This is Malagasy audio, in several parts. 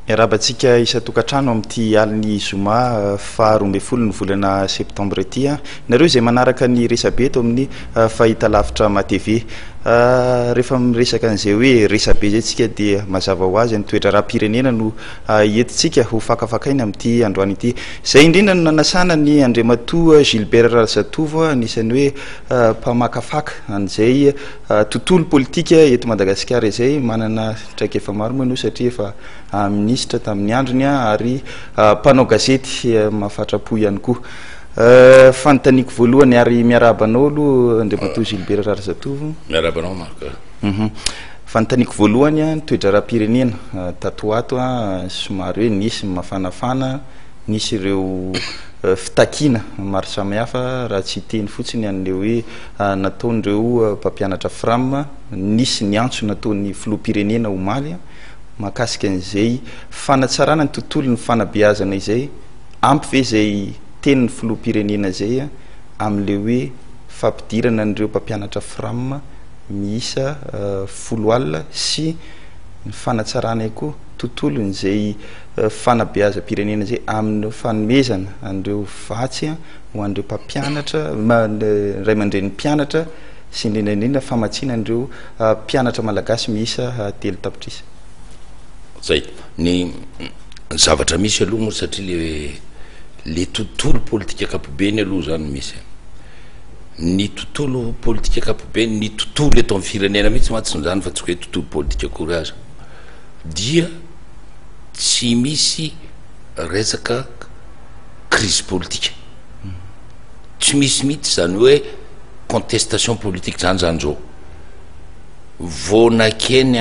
Miarahaba antsika isan-tokantrano amin'ity alin'ny zoma faha 12 ny volana septambra ity. Nareo izay manaraka ny resabe eto amin'ny fahitalavitra MATV. Rehefa miresaka an'izay hoe resabe izay tsika dia mazava ho azy ny toe-draharaham-pirenena no entintsika ho fakafakaina amin'ity androany ity. Izay indrindra no nanasana ny Andriamatoa Gilbert Razatovo, anisan'ny hoe mpamakafaka an'izay tontolo politika eto Madagasikara izay, manana traikefa maro moa ianao satria efa minisitra tamin'ny androny ary mpanao gazety mahafatra-po ihany koa. Fanontaniako voalohany ary miarahaba anao aloha Andriamatoa Gilbert Raharizatovo. Miarahaba anao Marc. Fanontaniako voalohany, ny toe-draharaham-pirenena tato ho ato somary hoe nisy ny mafanafana, nisy ireo fitakiana maro samihafa raha tsy hiteny fotsiny an'ilay hoe nataon'ireo mpampianatra Fram, nisy ny antso nataon'ny filoham-pirenena omaly mahakasika an'izay fanatsarana ny tontolon'ny fanabeazana izay, ampy ve izay tenin'ny filoham-pirenena izay amin'ilay hoe fampidirana an'ireo mpampianatra Fram miisa 10 000 sy ny fanatsarana ihany koa tontolon'izay fanabeazam-pirenena izay amin'ny fanomezana an'ireo vatsy ho an'ireo mpampianatra, ray aman-drenin'ny mpianatra sy indrindra indrindra famatsiana an'ireo mpianatra malagasy miisa 3 tapitrisa. Zay. Ny zavatra misy aloha moa satria le le tontolo politika ankapobeny aloha zany misy e. Ny tontolo politika ankapobeny, ny tontolo eto amin'ny firenena mihitsy mantsy zany fa tsy hoe tontolo politika akory aza dia tsy misy resaka crise politika. Tsy misy mihitsy zany hoe contestation politique zany zany zao. Vao nakeny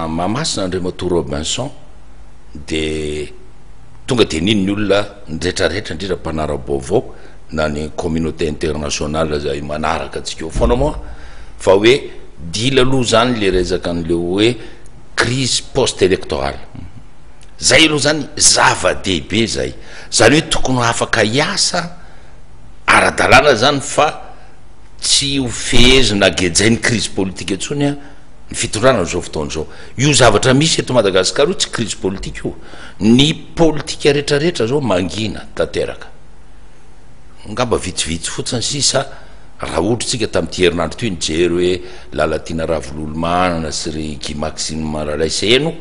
Mahamasina Andriamatoa Robinson de tonga de nino ny olona niretraretra indrindra mpanara-baovao na ny communauté internationale zay manaraka antsika eo foana moa fa hoe dila aloha zany le resaka an'le hoe crise post électorale. Zay aloha zany zava-dehibe zay. Zany hoe tokony ho afaka hiasa ara-dalàna zany fa tsy ho fehezina gejain'ny crise politique intsony ny fitondrana am'zao fotoana zao. Io zavatra misy eto Madagasikara io tsy crise politique io. Ny politika rehetrarehetra zao mangina tanteraka. Angamba vitsivitsy fotsiny sisa raha ohatra tsika tamin'ity herinandro ity nijery hoe Lalatiana Ravololomanana sy ry Guy Maxime Ralaiseheno,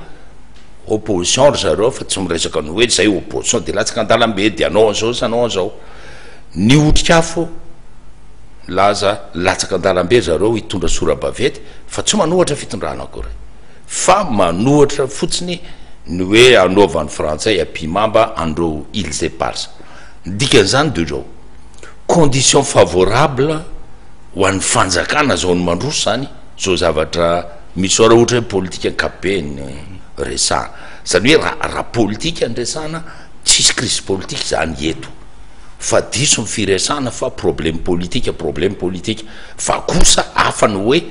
opposition ry zareo fa tsy miresaka ny hoe zay opposition de latsaka an-dalambe de anao an'izao sy anao an'izao. Ny otrikafo milaza latsaka an-dalambe zareo hitondra sora-baventy fa tsy manohatra fitondrana akory fa manohatra fotsiny ny hoe anaovan'ny frantsay ampihimamba an'ireo îles éparses. Ny dikan'izany de zao, condition favorable ho an'ny fanjakana zao ny mandroso zany zao zavatra misy zao raha ohatra hoe politika ankapobeny no resahana, zany hoe raha raha politika no resahana tsisy crise politique zany eto fa diso ny firesahana fa problème politique problème politique fa kosa hafa ny hoe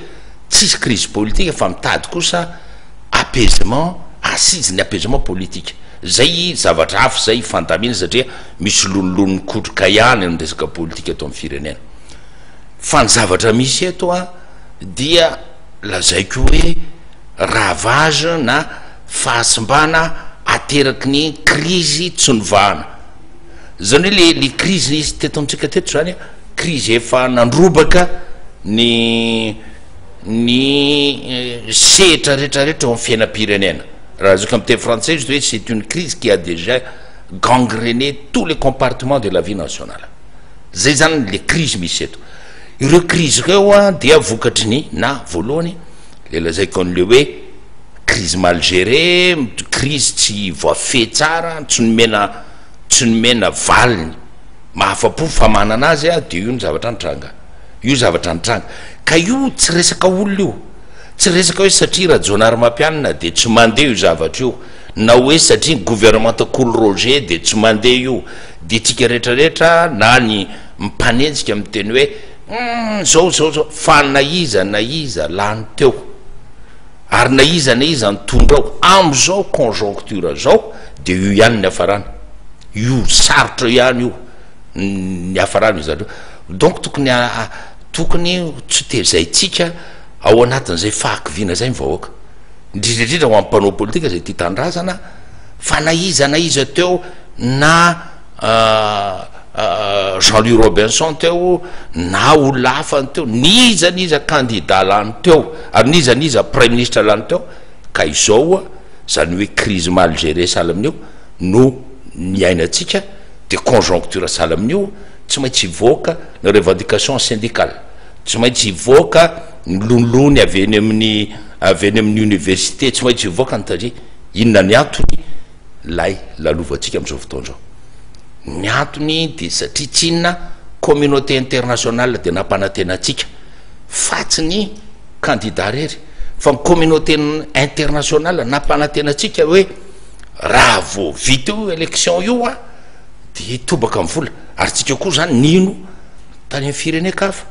tsisy crise politique fa mitady kosa apaisement assise ny apaisement politique. Zay zavatra hafa zay hifandamina satria misy lonilony mikotroka ihany amin'ny resaka politika eto amin'ny firenena. Fa ny zavatra misy eto a dia lazaiko hoe ravage na fahasimbana ateraky ny krizy tsy novahana. Zany hoe le le krizy nisy teto amintsika teto zany a, krizy efa nandrobaka ny ny sehatra rehetrarehetra eo amin'ny fiainam-pirenena. Raha azoko amin'ny teny frantsay izy de hoe c'est une crise qui a déjà gangrené tous les compartiments de la vie nationale. Zay zany le crise misy eto. Ireo crise ireo a dia vokatry ny na voalohany le lazaiko an'le hoe crise mal gérée, crise tsy voafehy tsara, tsy nomena tsy nomena valiny mahafa-po fa manana azy a de io ny zavatra nitranga. Io zavatra nitranga. Ka io tsy resaka olona io. Tsy resaka hoe satria Rajaonarimampianina dia tsy mandeha io zavatra io, na hoe satria ny gouvernemanta Kolo Roger dia tsy mandeha io, dia tsika rehetra rehetra na ny mpanenjika miteny hoe humm zao zao zao, fa na iza na iza lany teo, ary na iza na iza nitondra ao, amzao conjoncture zao dia io ihany ny niafarana, io sarotra io ihany io ny niafarana io zavatra io, donc tokony tokony tsy tezaintsika Ao anatin'izay fahakiviana izay ny vahoaka, indrindra indrindra ho an'ny mpanao politika izay tia tanindrazana, Fa na iza na iza teo na Jean Louis Robinson teo na olona hafa ny teo, n'iza n'iza candidat lany teo ary n'iza n'iza praiminisitra lany teo, ka izao zany hoe crise mal gérée sahala amin'io no niainantsika, de conjoncture sahala amin'io, tsy maintsy hivoaka ny revendication syndicale, tsy maintsy hivoaka ny lonilony avy eny amin'ny avy eny amin'ny université, tsy maintsy hivoaka ny tary, inona ny antony lay lalovantsika amin'izao fotoana izao? Ny antony dia satria tsy inona, communauté internationale dia nampanantena antsika fa tsy ny candidat rery fa ny communauté internationale nampanantena antsika hoe raha vao vita io élection io a dia hitobaka ny vola, ary tsika koa zany nino tany amin'ny firenen-kafa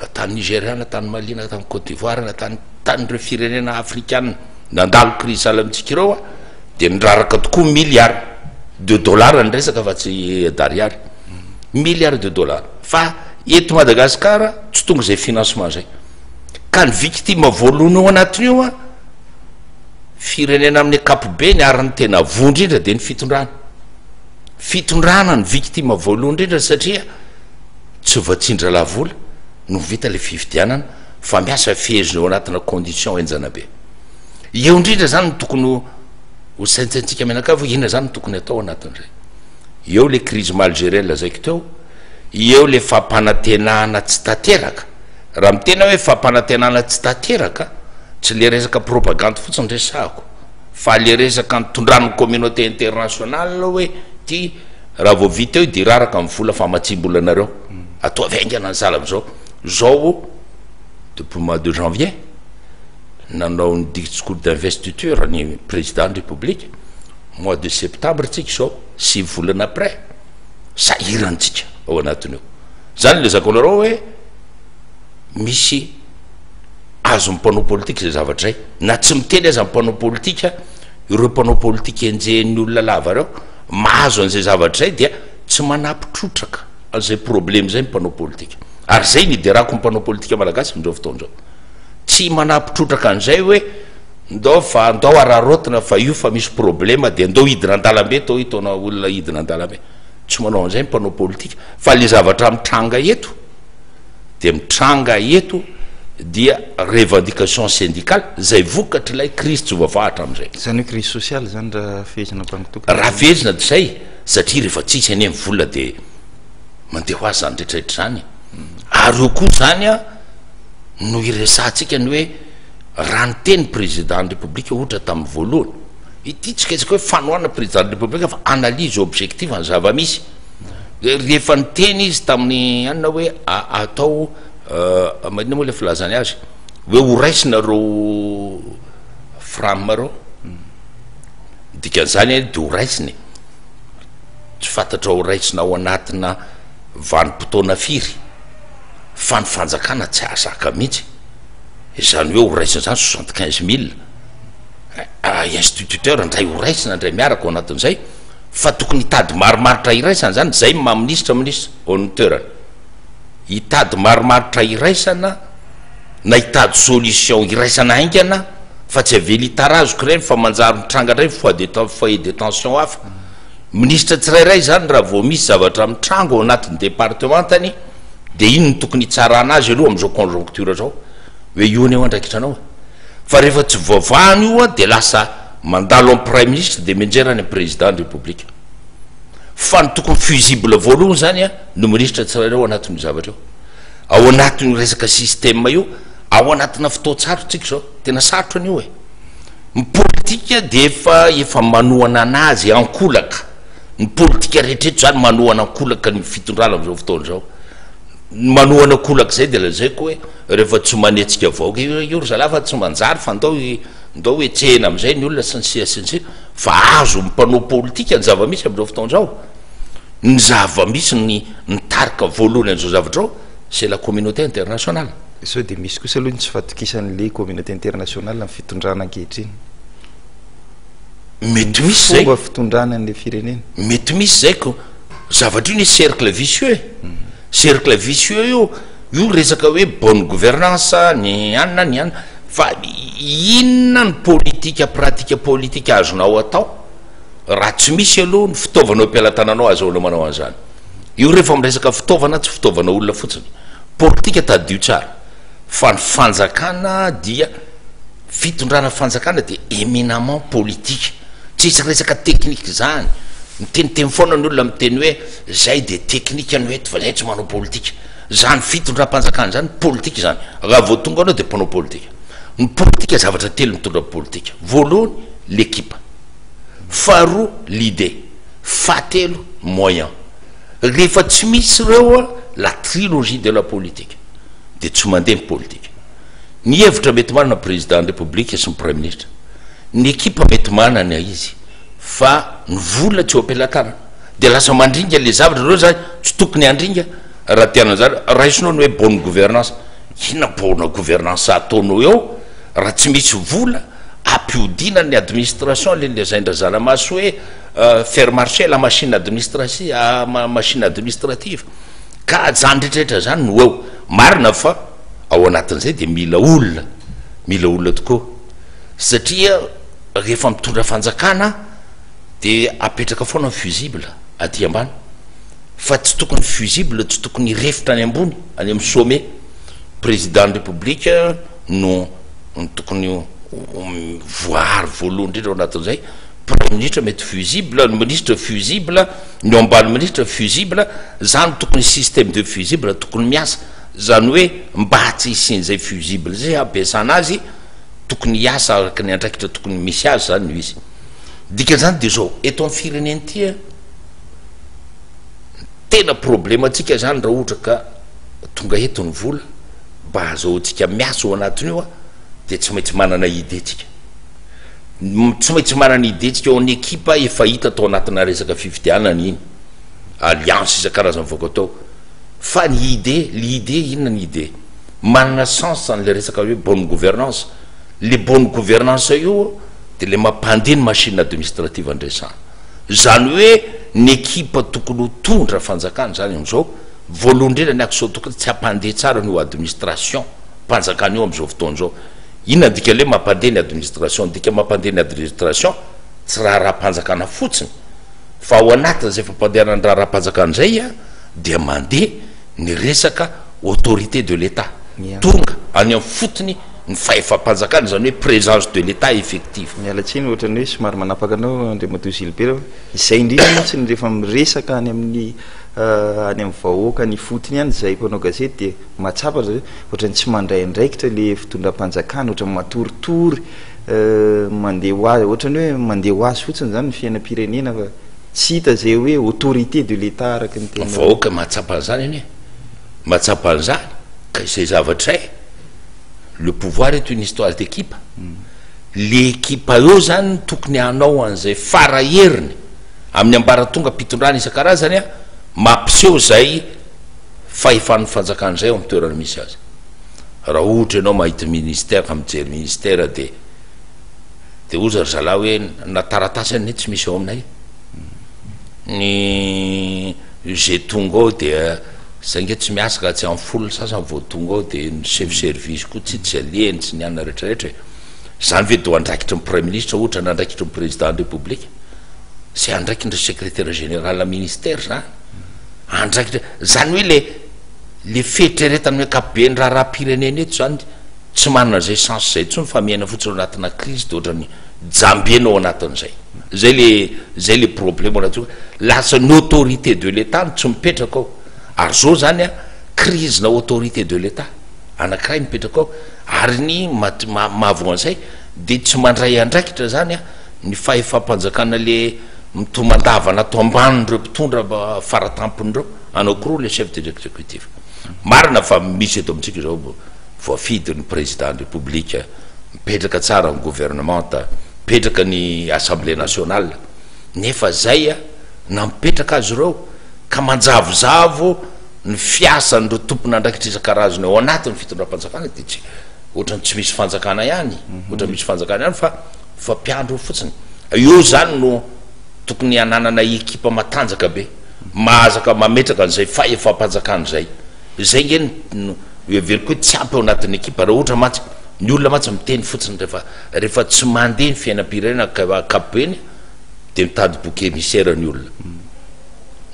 na tany Nigeria na tany Mali na tany Cote d'Ivoire na tany tanin'ireo firenena afrikana nandalo crise sahala amintsika ireo a dia niraraka tokoa milliard de dollars ny resaka fa tsy d'ariary, milliard de dollars, fa eto Madagasikara tsy tonga izay financement zay, ka ny victime voalohany ao anatin'io a firenena amin'ny ankapobeny ary ny tena voa indrindra dia ny fitondrana, fitondrana ny victime voalohany indrindra satria tsy voatsindra-lavola no vita le fifidianana fa miasa fehezina ao anatina condition henjana be. Eo indrindra zany no tokony ho ho saintsaintsika mianakavy hoe inona zany no tokony atao anatin'izay. Eo le crise mal gérée lazaiko teo, eo le fampanantenana tsy tanteraka. Raha miteny aho hoe fampanantenana tsy tanteraka, tsy le resaka propagande fotsiny resahako, fa le resaka nitondran'ny communauté internationale hoe ty raha vao vita eo de hiraraka ny vola famatsiam-bolanareo, ataovy haingana ny sahala amin'izao. Zao depuis mois de janvier nanao ny discours d'investiture ny président ny république, mois de septembre tsika izao, 9 volana après, sahirantsika ao anatin'io. Zany lazaiko anareo hoe misy azon'ny mpanao politika izay zavatra izay, na tsy miteny aza ny mpanao politika, ireo mpanao politika enjehin'ny olona lava ireo, mahazo an'izay zavatra izay dia tsy manampy trotraka an'izay problème izay ny mpanao politika. Ary izay no iderako ny mpanao politika malagasy amin'izao fotoana izao. Tsy manampy trotraka an'izay hoe ndao fa ndao araraotina fa io fa misy problème dia ndao hidina an-dalambe toa hitaona olona hidina an-dalambe. Tsy manao an'izay ny mpanao politika. Fa le zavatra mitranga eto dia mitranga eto dia revendication syndicale izay vokatr'ilay crise tsy voavaha hatramin'izay. Izany hoe crise sociale izany raha fehezina ampango-tokana. Raha fehezina dia izay, satria rehefa tsisy anie ny vola dia mandeha ho azy izany rehetra rehetra izany. Ary eo koa izany an no iresahantsika ny hoe raha niteny président ny république ohatra tamin'ny voalohany, ity tsy resaka hoe fanohanana président ny république fa analyse objective ny zava-misy. Rehefa niteny izy tamin'ny anona hoe atao inona moa ilay filazany azy hoe ho raisina ireo fram ireo, dikan'izany dia ho raisina e, tsy fantatra ho raisina ao anatina vanim-potoana firy fa ny fanjakana tsy hahazaka mihitsy izany hoe ho raisina izany 75 000 instituteur indray ho raisina indray miaraka ao anatin'izay. Fa tokony hitady marimaritra iraisana zany zay maha minisitra minisitra ao ny toerana. Hitady marimaritra iraisana na hitady solution iraisana haingana fa tsy avela hitarazoka ireny fa manjary mitranga indray foie de foyer de tension hafa. Minisitra tsirairay zany raha vao misy zavatra mitranga ao anatin'ny departementany dia iny no tokony hitsarana azy aloha amin'izao conjoncture zao hoe io anie andraikitra anao e. Fa rehefa tsy voavahana io dia lasa Mandalo am praiminisitra dia mianjera any am président ny république. Fa ny tokony fusible voalohany zany an, ny minisitra tsirairay ao anatin'io zavatra io. Ao anatin'io resaka système io, ao anatina fotoan-tsarotra tsika zao, tena sarotra an'io e. Ny politika dia efa efa manohana anazy ankolaka. Ny politika rehetra eto zany manohana ankolaka ny fitondrana amin'izao fotoana izao. Ny manohana ankolaka izay dia lazaiko hoe rehefa tsy manetsika vahoaka io, io ry zalahy fa tsy manjary fa ndao Ndao hetsehina amin'izay ny olona sy ny sisa sy ny sisa fa azon'ny mpanao politika ny zava-misy amin'izao fotoana izao. Ny zava-misy ny nitarika voalohany an'izao zavatra izao c'est la communauté internationale. Sao dia misy kosa aloha ny tsy fahatokisan'ilay communauté internationale ny fitondrana ankehitriny? Mety misy izay. Fomba fitondrana an'ilay firenena. Mety misy izay ko. Zavatra io ny cercle vicieux e. Cercle vicieux io, io resaka hoe bonne gouvernance, ny anona ny anona. Fa inona ny politika pratique politika azonao atao? Raha tsy misy aloha ny fitaovana eo am-pelatananao azahoanao manao an'izany. Io rehefa miresaka fitaovana tsy fitaovana olona fotsiny. Politika tadidio tsara fa ny fanjakana dia fitondrana fanjakana dia eminemment politique. Tsisy resaka technique izany. Miteniteny foana ny olona miteny hoe zay dia technique no eto fa zay tsy manao politika. Zany fitondram-panjakana zany politika izany. Raha vao tonga anao dia mpanao politika. Ny politika zavatra telo mitondra politika. Voalohany l'équipe. Faharoa l'idée. Fahatelo moyen. Rehefa tsy misy ireo la trilogie de la politique dia tsy mandeha ny politika. Ny hevitra mety manana président ny république sy ny praiminisitra. Ny ekipa mety manana izy fa ny vola tsy eo am-pelatanana. Dia lasa mandringa le zavatra ireo zany tsy tokony handringa raha te hanana zany. Raisinao ny hoe bonne gouvernance. Inona bonne gouvernance ataonao eo raha tsy misy vola ampihodinana ny administration le lazain-dRazanamaso hoe faire marcher la machine administrative, machine administrative. Ka zany rehetrarehetra zany no eo. Marina fa ao anatin'izay dia mila olona, mila olona tokoa. Satria rehefa mitondra fanjakana dia apetraka foana ny fusible aty ambany. Fa tsy tokony fusible tsy tokony hirefotra any ambony, any amin'ny sommet. Président ny République no tokony ho voaaro voalohany indrindra ao anatin'izay. Praiminisitra mety fusible, ny ministre fusible, ny eo ambany ministre fusible, zany tokony système de fusible tokony miasa. Zany hoe mba tsy hisian'izay fusible zay hampiasana azy, tokony hiasa araka ny andraikitra tokony misy azy zany no izy. Dikan'izany de zao, eto amin'ny firenena ity a, tena problème antsika zany raha ohatra ka tonga eto ny vola mba ahazahoantsika miasa ao anatin'io a, de tsy maintsy manana idée tsika. Tsy maintsy manana idée tsika ao amin'ny ekipa efa hita tao anatina resaka fifidianana iny, alliance isan-karazany mivoaka tao. Fa ny idée, l'idée inona ny idée? Manana sens an'le resaka hoe bonne gouvernance. Le bonne gouvernance io de le mampandeha ny machine administrative andresana. Zany hoe ny ekipa tokony ho tondra fanjakana zany am'zao, voalohany indrindra ny action tokony tsy hampandeha tsara an'io administration mpanjakana io am'zao fotoana zao. Inona ny dika le mampandeha ny administration? Ny dika mampandeha ny administration tsy raharaham-panjakana fotsiny fa ao anatin'izay fampandehanana ny raharaham-panjakana izay dia mandeha ny resaka autorité de l'Etat, tonga any amin'ny fotony ny fahefam-panjakana, izany hoe présence de l'Etat effective. Miala tsiny ohatran'ny hoe somary manapaka anao Andriamatoa Gilbert fa izay indrindra mantsy no rehefa miresaka any amin'ny any amin'ny vahoaka any ifotony any izahay mpanao gazety dia mahatsapa ry zareo ohatran'ny tsy mandray andraikitra le fitondram-panjakana, ohatran'ny matoritory mandeha ho azy, ohatran'ny hoe mandeha ho azy fotsiny izany ny fiainam-pirenena fa tsy hita izay hoe autorité de l'Etat araka ny teninao. Vahoaka mahatsapa an'izany anie, mahatsapa an'izany ka izay zavatra izay, le pouvoir est une histoire d'équipe, le ekipa eo zany no tokony hanao an'izay fara heriny amin'ny ambaratongam-pitondrana isan-karazany an, mampiseho izay fahefan'ny fanjakana izay ao amin'ny toerana misy azy. Raha ohatra ianao mahita ministère ka mijery ministère dia dia hozy ry zalahy hoe na taratasy anie tsy misy ao aminay. Ny izay tonga ao dia zay nge tsy miasa ka tsy amin'ny folo ny sasany vao tonga ao dia ny chef service koa tsy tsy alehany tsy ny anona rehetra rehetra e. Zany ve do andraikitry ny praiminisitra ohatra na andraikitry ny président ny république? Zay andraikitry ny secrétaire général ministère zany. Andraikitra zany hoe le le fieritreretana amin'ny ankapobeny raharaham-pirenena eto zany tsy manana zay sens zay intsony fa miaina fotsiny ao anatina crise de ohatran'ny jambena ao anatin'izay. Zay le zay le problème ao anatin'io, lasa ny autorité de l'Etat no tsy mipetraka ao, ary zao zany an crise na autorité de l'Etat anakiray mipetraka ao, ary ny maty mahavoa an'izay de tsy mandray andraikitra zany an ny fahefam-panjakana le mitomandavana ato ambanin'ireo mpitondra faratampony ireo, anakiroa le chef de l'executif. Marina fa misy eto amintsika izao voafidy ny président ny république, mipetraka tsara ny gouvernementa, mipetraka ny assemblée nationale, nefa zay na mipetraka azy ireo ka manjavozavo ny fiasan'ireo tompon'andraikitra isan-karazany ao anatin'ny fitondram-panjakana dia tsy ohatran'ny tsy misy fanjakana ihany, ohatran'ny misy fanjakana ihany fa fampiandro fotsiny. Eo zany no tokony hananana ekipa matanjaka be, mahazaka mametraka an'izay fahefam-panjakana izay. Izay nge no heveriko hoe tsy ampy ao anatin'ny ekipa, raha ohatra mantsy ny olona mantsy miteny fotsiny rehefa rehefa tsy mandeha ny fiainam-pirenena ankapobeny. De mitady bouc émissaire ny olona.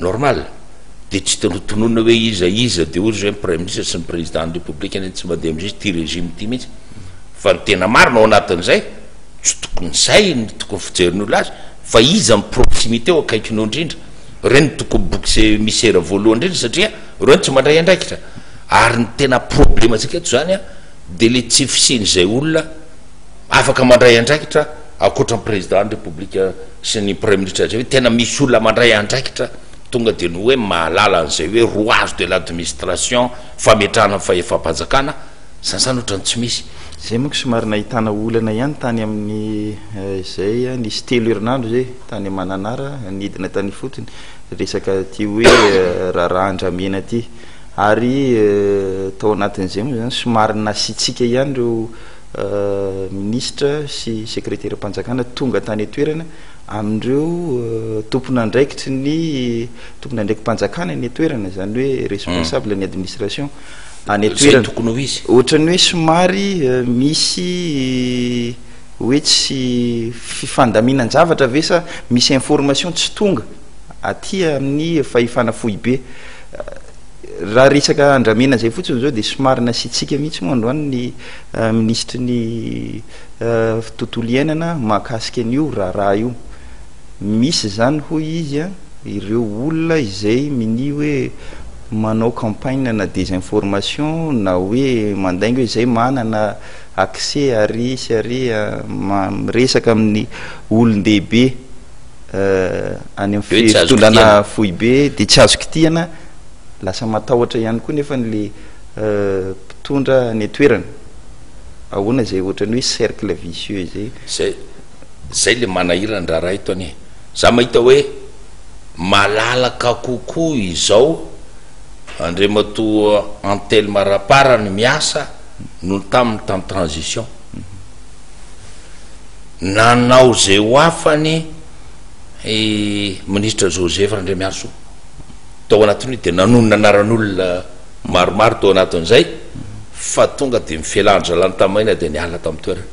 Normal. De tsy tonontononina hoe iza iza, de hoy izy hoe ny Premier ministre sy ny Président ny République anie tsy mandeha amin'izay ity régime ity mihitsy. Fa ny tena marina ao anatin'izay, tsy tokony izay no tokony fijerin'ny olona azy, fa iza ny proximité eo akaikinao indrindra. Ireny no tokony bouc émissaire voalohany indrindra satria ireo no tsy mandray andraikitra. Ary ny tena problème antsika eto izany an, dia le tsy fisian'izay olona afaka mandray andraikitra ankoatra ny président ny République sy ny Premier ministre izay hoe tena misy olona mandray andraikitra tonga dia ny hoe mahalala an'izay hoe rouage de l'administration, fametrahana ny fahefam-panjakana, izany izany ohatran'ny tsy misy. Izay manko somary nahitana olana ihany tany amin'ny izay nisy telo herinandro izay tany Mananara nidina tany ifotony resaka ity hoe raharaha andramena ity ary tao anatin'izay moa izany somary nasiantsika ihany ireo minisitra sy sekreteram-panjakana tonga tany an-toerana amin'ireo tompon'andraikitry ny tompon'andraiki-panjakana any an-toerana, izany hoe responsable ny administration any an-toerana. Tokony ho izy. Ohatran'ny hoe somary misy hoe tsy fifandaminan-javatra ve sa misy information tsy tonga aty amin'ny fahefana foibe. Raha resaka andramena izay fotsiny izao dia somary nasiantsika mihitsy moa androany ny minisitry ny tontolo iainana mahakasika an'io raharaha io. Misy izany hoy izy ireo olona izay minia hoe manao campagne na désinformation na hoe mandainga hoe izay manana accès ary sy ary miresaka amin'ny olon-dehibe any amin'ny fitondrana foibe dia tsy azo kitihana, lasa matahotra ihany koa nefa le mpitondra any an-toerana. Ahoana izay ohatran'ny hoe cercle vicieux izay? Zay, zay le manahirana ny raharaha eto anie. Za mahita hoe malalaka kokoa izao Andriamatoa Anthelme Raparany miasa noho ny taminy tamin'ny transition. Nanao izay ho afany i Minisitra Joseph Randriamiarisoa. Tao anatin'io dia nanonona anaran'olona maromaro tao anatin'izay fa tonga dia nifelandry zalahy ny tamaina dia niala tamin'ny toerana.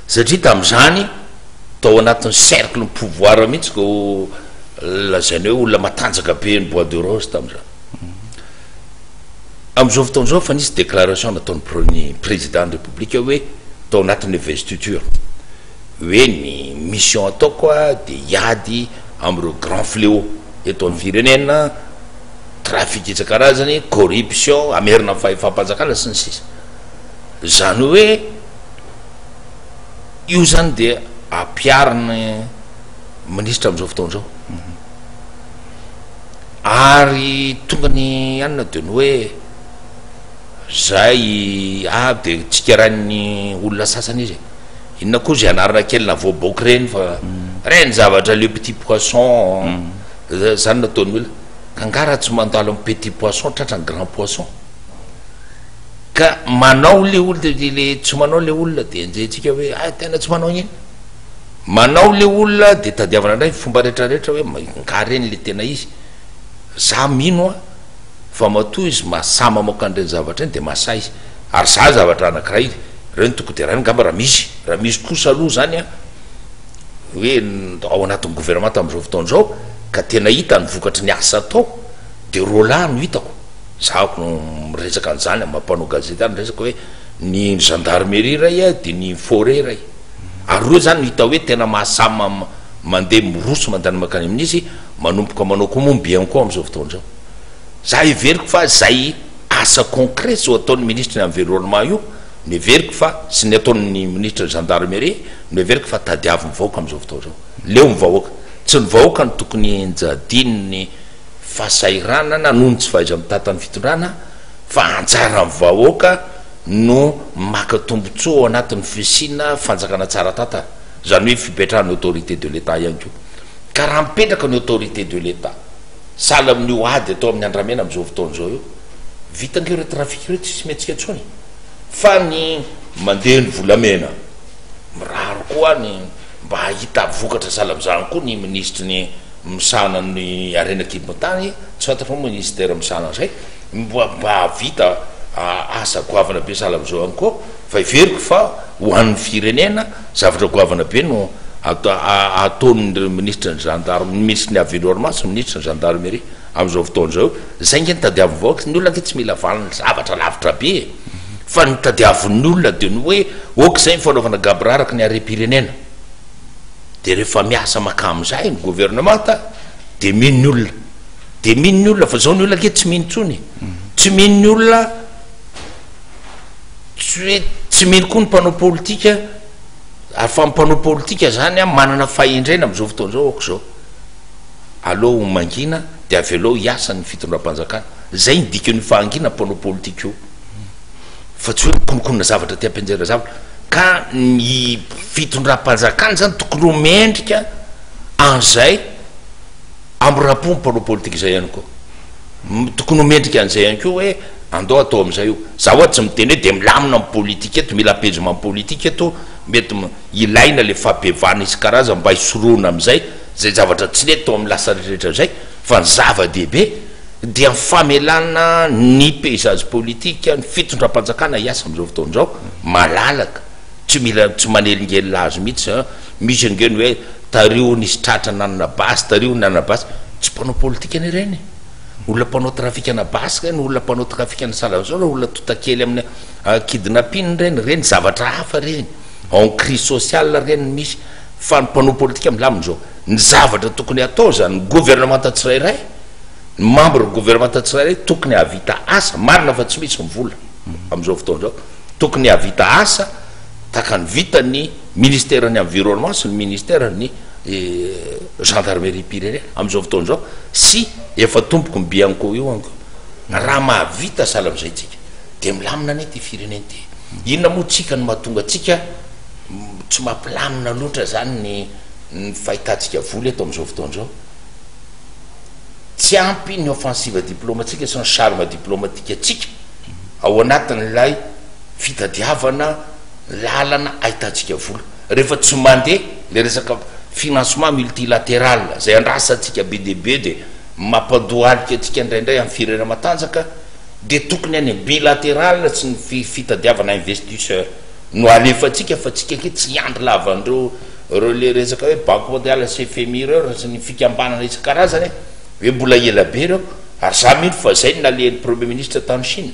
Satria tamin'izany tao anatin'ny cercle ny pouvoir mihitsy ko lazaina hoe olona matanjaka be ny bois de rose tamin'izany. Amin'izao fotoana izao efa nisy déclaration nataon'ny président ny république hoe tao anatin'ny investiture hoe ny mission ataoko dia hiady amin'ireo grand fléau eto amin'ny firenena, trafic isan-karazany, corruption, hamerina ny fahefam-panjakana sy ny sisa. Izany hoe io izany dia ampiharin'ny minisitra amin'izao fotoana izao. Ary tonga ny anona dia ny hoe zay ah dia tsikerain'ny olona sasany izy e. Inona koa zay anarana kely navoaboaka ireny fa ireny zavatra le petit poisson zany no ataon'ny olona. Ka nga raha tsy mandalo amin'ny petit poisson tratra ny grand poisson. Ka manao le olona de le tsy manao le olona de enjehintsika hoe ah tena tsy manao iny. Manao le olona de tadiavana indray fomba rehetra rehetra hoe nga reny le tena izy. Za mino an fa matoa izy masahy mamoaka an'ireny zavatra ireny de masahy izy. Ary za zavatra anakiray ireny tokony deraina angamba raha misy. Raha misy kosa aloha zany an hoe ao anatin'ny gouvernement tamin'izao fotoana izao ka tena hita ny vokatry ny asa atao de roalahy no hitako. Za no miresaka an'izany amin'ny maha mpanao gazety ahy miresaka hoe ny gendarmerie iray de ny forêt iray. Ary ireo zany no hita hoe tena mahasahy mandeha miroso mandany mankany amin'izy, manomboka manao koa moa ny Bianco amin'izao fotoana izao. Za heveriko fa zay asa concret zao ataon'ny ministre ny environnement io no heveriko fa sy ny ataon'ny ministre ny gendarmerie no heveriko fa tadiavin'ny vahoaka amin'izao fotoana izao. Leo ny vahoaka. Tsy ny vahoaka no tokony henjadin'ny fahasahiranana noho ny tsy fahaiza-mitantan'ny fitondrana fa anjaran'ny vahoaka no maka tombotsoa ao anatin'ny fisiana fanjakana tsara tantana, izany hoe fipetrahan'ny autorité de l'Etat ihany koa. Ka raha mipetraka ny autorité de l'Etat, sahala amin'io ady atao amin'ny andramena amin'izao fotoana izao io, vita ange ireo trafic ireo, tsisy mihetsika intsony, fa ny mandeha ny volamena, mirary koa ny mba hahita vokatra sahala amin'izany koa ny minisitry ny misahana ny harena an-kibon'ny tany, tsy fantatro moa ministère misahana an'izay, Mba hahavita asa goavana be sahala amin'izao ihany koa fa heveriko fa ho an'ny firenena zavatra goavana be no Ataon'ny minisitry ny gendarme, ny minisitry ny environnement sy ny minisitry ny gendarmerie amin'izao fotoana izao. Izay ange no tadiavin'ny vahoaka, ny olona ange tsy mila valiny zavatra lavitra be e! Fa ny tadiavin'ny olona dia ny hoe ok izay ny fanaovana gaboraraka ny harem-pirenena. Dia rehefa miasa makà amin'izay ny governemanta dia mino ny olona. Dia mino ny olona fa izao ny olona ange tsy mino intsony e! Tsy mino ny olona, tsy hoe tsy mino koa ny mpanao politika. Ary fa ny mpanao politika zany an manana fahendrena amin'izao fotoana izao aok'izao. Aleo ho mangina dia avelao hiasa ny fitondram-panjakana. Zay ny dikan'io fahanginana mpanao politika io. Fa tsy hoe mikonokonona zavatra te hampianjera zavatra. Ka ny fitondram-panjakana zany tokony ho mendrika an'izay amborapo ny mpanao politika izay ihany koa. Tokony ho mendrika an'izay ihany koa hoe andao atao amin'izay io. Za ho'a tsy miteny hoe dia milamina ny politika eto, mila apaisement politique eto, mety ilaina le fampihevana isan-karazany mba hisorohana amin'izay izay zavatra tsy nety tao amin'ny lasa rehetra izay, fa ny zava-dehibe dia ny famelana ny paysage politique, ny fitondram-panjakana hiasa amin'izao fotoana izao malalaka, tsy mila tsy manelingelina azy mihitsy an, misy ange ny hoe tariho nisy tratra nanana basy, tariho nanana basy, tsy mpanao politika anie ireny e, olona mpanao trafikana basy ireny, olona mpanao trafikana sahala amin'izao, olona tontakely amin'ny kidnapping ireny, ireny zavatra hafa ireny, en crise sociale ireny no misy, fa ny mpanao politika milamina izao, ny zavatra tokony hatao izany, ny gouvernemanta tsirairay, ny membre gouvernemanta tsirairay tokony hahavita asa, marina fa tsy misy ny vola amin'izao fotoana izao, tokony hahavita asa tahaka ny vitan'ny ministère ny environnement sy ny ministère ny gendarmerie-pirenena amin'izao fotoana izao sy efa tompoko ny bianco io anko raha mahavita sahala amin'izay tsika dia milamina anie ity firenena ity. Inona moa tsika no mahatonga antsika tsy mampilamina loatra zany ny ny fahitantsika vola eto amin'izao fotoana izao? Tsy ampy ny offensive diplomatique sy ny charme diplomatique antsika ao anatin'ilay fitadiavana lalana ahitantsika vola. Rehefa tsy mandeha le resaka financement multilatéral zay andrasantsika be dia be dia mampandohalika antsika indraindray amin'ny firenena matanjaka dia tokony any bilatéral sy ny fitadiavana investisseur no alefantsika fa tsika ange tsy hiandry lava an'ireo ireo le resaka hoe banque mondiale sy FMI ireo sy ny fikambanana isan-karazany hoe mbola ela be ireo ary za mino fa zay no nalehan'ny premier ministre tany Chine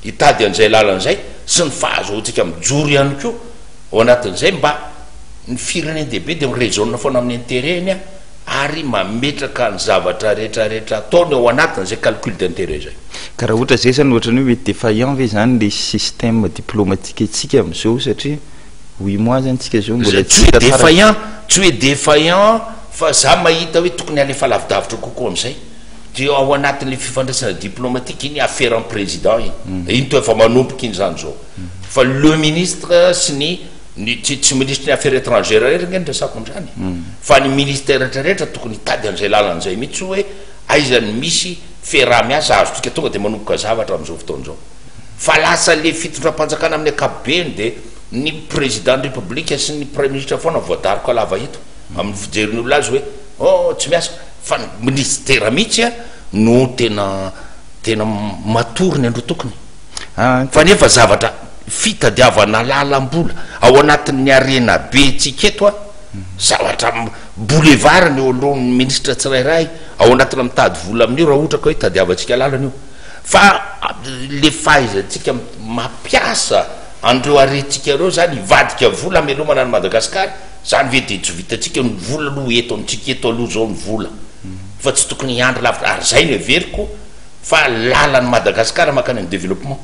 hitady an'izay lalana izay sy ny fahazoantsika mijoro ihany koa ao anatin'izay mba ny firenen-dehibe dia mi-raisonne foana amin'ny intérêt-ny ary mametraka ny zavatra rehetra rehetra ataony ao anatin'izay calcul d'intérêt izay. Ka raha ohatra izay zany ohatran'ny hoe mety défaillant ve zany le système diplomatique antsika amin'izao satria huit mois zany tsika zao mbola tsy hita taratra. Défaillant, tsy hoe défaillant fa za mahita hoe tokony alefa lavidavitra kokoa amin'izay. Dia ao anatin'ilay fifandraisana diplomatique iny affaire an'ny président iny. Iny toa efa manomboka iny zany zao. Fa le ministre sy ny ny tsy tsy minisitry ny affaires étrangères irery ange no resako amin'izany fa ny ministère rehetra rehetra tokony hitady an'izay lalana izay mihitsy hoe aiza no misy fiaraha-miasa azontsika tonga dia manomboka zavatra amin'izao fotoana izao. Fa lasa le fitondram-panjakana amin'ny ankapobeny dia ny président ny république sy ny praiminisitra foana voadaroka lava eto amin'ny fijerin'ny olona azy hoe oh tsy miasa fa ny ministera mihitsy no tena tena matory ny androtokony. Fa nefa zavatra fitadiavana lalam-bola ao anatin'ny harena be tsika eto a, zavatra boulevard ny eo alohan'ny ministra tsirairay ao anatina mitady vola amin'io raha ohatra ka hoe tadiavantsika lalana io. Fa le fahaizantsika mampiasa an'ireo harentsika ireo zany hivadika vola hamelomana an'i Madagasikara, zany ve de tsy vitantsika? Ny vola aloha eto amintsika eto aloha zao ny vola fa tsy tokony hiandry lavitra ary zay no heveriko fa lalan'i Madagascar mankany amin'ny développement.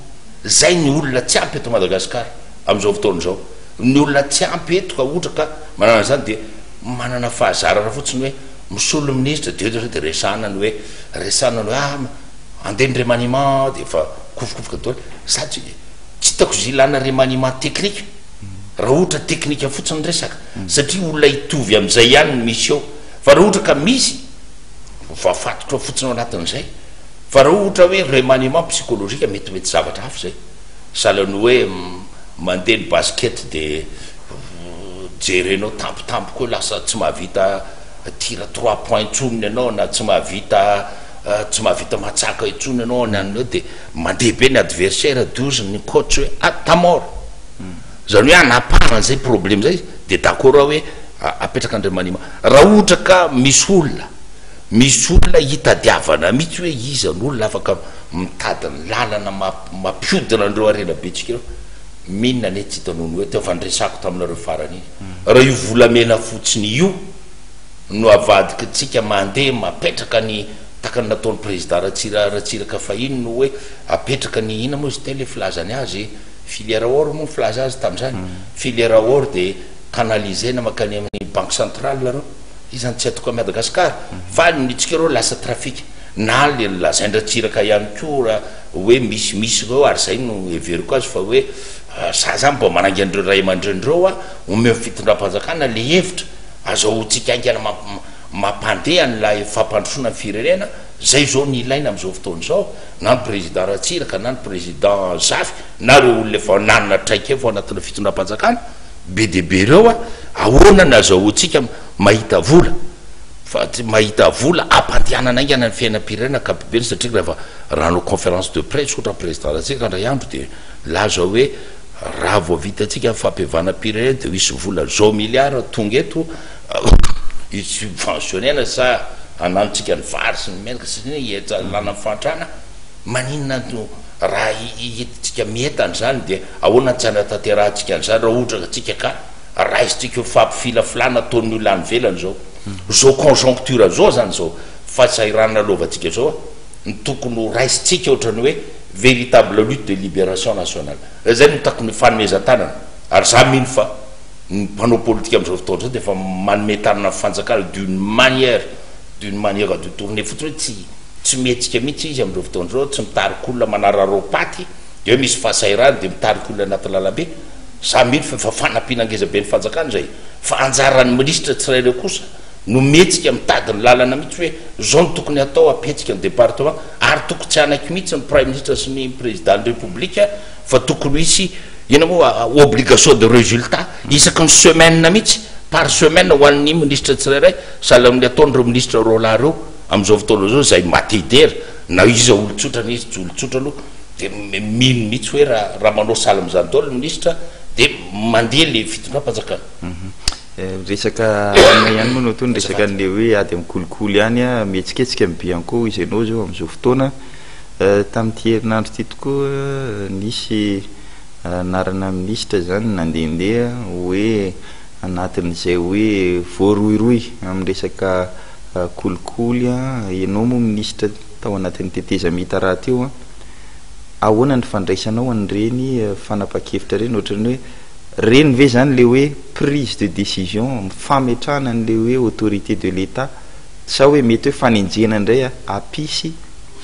Zay ny olona tsy ampy eto Madagascar amin'izao fotoana izao. Ny olona tsy ampy eto ka ohatra ka manana an'izany dia manana fahazarana fotsiny hoe misolo ministra dia eo dia resahana ny hoe resahana ny hoe ah andeha ny remaniement dia efa kofokofoka daholo. Za tsy tsy hitako izay ilana remaniement technique raha ohatra technique fotsiny ny resaka satria olona hitovy amin'izay ihany no misy eo fa raha ohatra ka misy Voafatotra fotsiny ao anatin'izay. Fa raha ohatra hoe remaniement psychologique mety mety zavatra hafa izay. Sahala ny hoe mandeha ny basket dia jerenao tampotampoka eo lasa tsy mahavita tir trois points intsony ianao na tsy mahavita tsy mahavita matsaka intsony ianao any anona eo dia mandeha be ny adversaire dia hozy ny coach hoe ah t'as mort. Izany hoe hanapahana an'izay problème izay dia d'accord aho hoe. Apetraka ny remaniement. Raha ohatra ka misy olona, misy olona hitadiavana mihitsy hoe iza no olona afaka mitady ny lalana mampihodina an'ireo harena be tsika ireo, minina anie tsy hita noho ny hoe teo fa niresahako taminareo farany iny. Raha io volamena fotsiny io no avadikitsika mandeha mapetraka ny tahaka ny nataon'ny président Ratsira Ratsiraka fahiny no hoe apetraka ny inona moa izy teo le filazany azy filière or moa ny filaza azy tamin'izany, filière or dia canaliser-na mankany amin'ny banque centrale nareo, izy zany tsy atoka Madagascar fa ny tsika reo lasa trafic na le lazain-dRatsiraka ihany koa raha hoe misy misy reo ary zay no heveriko azy fa hoe za zany mba manainga an'ireo ray aman-dreny reo aho omeo fitondram-panjakana le hevitra azahoantsika haingana mampandeha an'ilay fampandrosoana ny firenena, zay zao ny ilaina amin'izao fotoana izao na ny président Ratsiraka na ny président Zafy na reo olona efa nanana traikefa ao anatina fitondram-panjakana. Be dia be ireo a! Ahoana no azahoantsika mahita vola? Fa tsy mahita vola hampandehanana haingana ny fiainam-pirenena ankapobeny satria rehefa raha hanao conférence de presse ohatra ny président Ratsiraka indray andro dia nilaza hoe raha vao vitantsika ny fampihavanam-pirenena dia ho hisy vola zao milliards tonga eto hi-subventionner-na sa hananontsika ny vary sy ny menaka sy ny hialana amin'ny fahantrana. Maninona no raha hitintsika mientana izany dia ahoana no tsy hanatanterahantsika an'izany raha ohatra ka tsika ka raisintsika io fampifilafilana ataon'ny olona any ivelany izao. Izao conjoncture izao izany izao fahasahiranana lovantsika izao no tokony ho raisintsika ohatran'ny hoe véritable lutte de libération nationale. Izay no takony fanomezan-tanana ary za mino fa ny mpanao politika amin'izao fotoana izao dia efa manome tanana ny fanjakana d'une manière d'une manière détournée fotsiny hoe tsy Tsy mihetsika mihitsy izy amin'ireo fotoana ireo, tsy mitarika olona manararaom-paty, dia hoe misy fahasahiranana dia mitarika olona anaty lalambe. Za mino fa efa fanampiana ngeza be ny fanjakana izay, fa anjaran'ny minisitra tsirairay kosa no mihetsika mitady ny lalana mihitsy hoe zao no tokony hatao hampihetsika ny département, ary tokony tsy hanaiky mihitsy ny praiminisitra sy ny président ny république fa tokony hisy inona moa obligation de résultat isaky ny semaine mihitsy, par semaine ho an'ny minisitra tsirairay, sahala amin'ny ataon'ireo minisitra roalahy ireo. Amin'izao fotoana izao izay maty-hidera na iza olon-tsotra na iza tsy olon-tsotra aloha dia mino mihitsy hoe raha raha manao sahala amin'izany daholo ny minisitra dia mandeha ilay fitondram-panjakana. Resaka inona ihany moa no atao, ny resaka an'ilay hoe ady amin'ny kolikoly ihany, mihetsiketsika ny Bianco izy ianao izao amin'izao fotoana. Tamin'ity herinandro ity tokoa nisy anarana minisitra izany nandehandeha hoe anatin'izay hoe voarohirohy amin'ny resaka kolikoly an, ianao moa minisitra tao anatin'ny tetezamita rahateo an, ahoana ny fandraisanao an'ireny fanapahan-kevitra ireny, ohatran'ny hoe ireny ve izany ilay hoe prise de décision, fametrahana an'ilay hoe autorité de l'Etat sa hoe mety hoe fanenjehana indray hampisy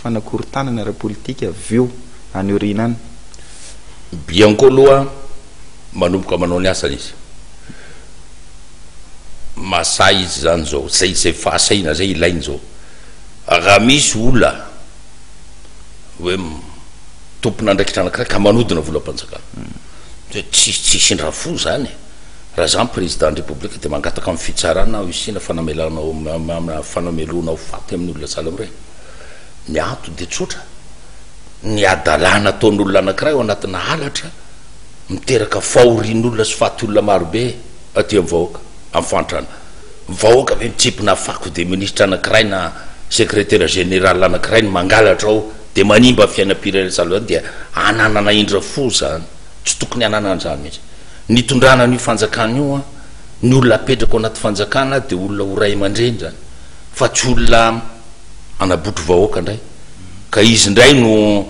fanakorontanana ara-politika avy eo any aoriana any? Bianco aloha manomboka manao ny asany izy. Mahasahy izy zany zao, zay zay fahasahiana zay ilainy zao. Raha misy olona hoe tompon'andraikitra anakiray ka manodina volam-panjakana, de tsy tsy isindra fo zany e. Raha za président ny république de mangataka amin'ny fitsarana aho hisiana fanamelana ho fanamelohana ho faty amin'ny olona sahala amin'ireny. Ny antony de tsotra, ny hadalana ataon'olona anakiray ao anatina halatra miteraka fahorian'olona sy faty olona marobe. aty amin'ny vahoaka, amin'ny fahantrana. Ny vahoaka ve mitsimpona fako dia minisitra anankiray na secretaire général anankiray no mangalatra ao dia manimba ny fiainam-pirenena sahala izany dia ananana indra fo izany. Tsy tokony hananana an'izany mihitsy. Ny hitondrana an'io fanjakana io an, ny olona apetraka ao anaty fanjakana dia olona ho ray aman-dreny izany fa tsy olona hanabotry vahoaka indray ka izy indray no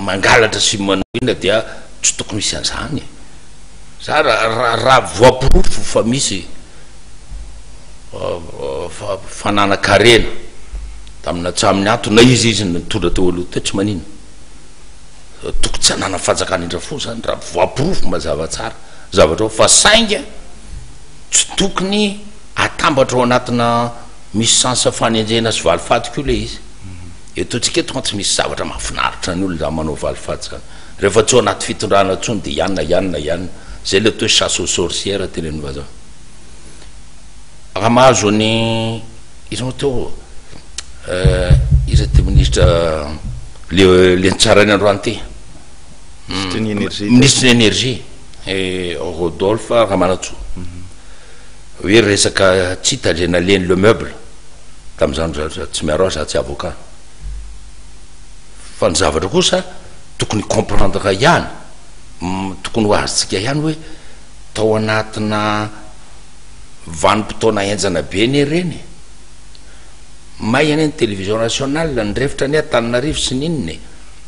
mangalatra sy manao inona dia tsy tokony hisy an'izany e. Za raha raha voaporofo fa misy fananan-karena tamina tsy amin'ny antony na iza iza nitondra teo aloha teo tsy maninona, tokony tsy hanana fanjakana indra fo zany raha voaporofo mazava tsara zavatra ao fa saingy tsy tokony atambatra ao anatina misy sens fanenjehana sy valifaty koa le izy, eto antsika eto mantsy misy zavatra mahafinaritra ny olona zany manao valifaty zany. Rehefa tsy ao anaty fitondrana intsony dia ianona ianona ianona. Zay le atao hoe chasse aux sorcières tenenin'ny vazaha. Raha mahazo an'i iza moa teo iza ty ministra le le nitsaraina androany ty? Minisitry ny énergie. Minisitry ny énergie Rodolphe Ramanantsoa. Hoe resaka tsy hita le nalehany le meuble tamin'izany za tsy miaro azy za tsy avocat fa ny zavatra kosa tokony comprendre ihany tokony ho azontsika ihany hoe tao anatina vanim-potoana henjana be anie ireny e, may anie ny télévision nationale, nirefotra anie Antananarivo sy ny inona e,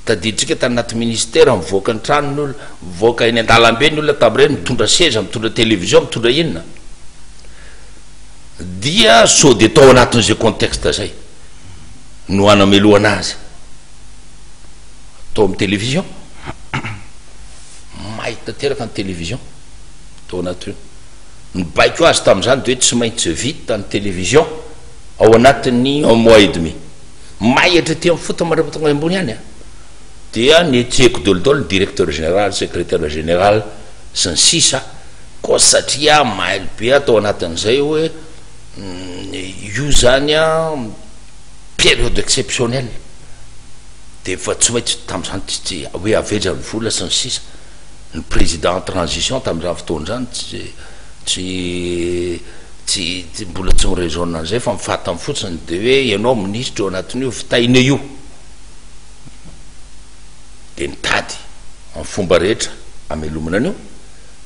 tadidintsika tany anaty ministera mivoaka ny trano ny olona, mivoaka eny an-dalambe ny olona tamin'ireny mitondra seza, mitondra télévision, mitondra inona, dia sao dia tao anatin'izay contexte izay no hanamelohana azy tao amin'ny télévision, may tanteraka ny télévision tao anatin'io, ny baiko azy tamin'izany dia hoe tsy maintsy vita ny télévision ao anatin'ny un mois et demi, may hatraty amin'ny fotony mandra-pahatonga any ambony any an! Dia nihetsehiko dolidoly ny directeur général, secrétaire général sy ny sisa koa satria mailo be aho tao anatin'izay hoe io zany an période exceptionnelle dia efa tsy maintsy tamin'izany tsy tsy hoe aveja ny vola sy ny sisa, ny président en transition tamin'izany fotoana izany tsy tsy tsy tsy mbola tsy mi-raisonne an'izay fa mifatany fotsiny dia hoe ianao minisitra eo anatin'io vitaina io. dia nitady amin'ny fomba rehetra hamelomana an'io,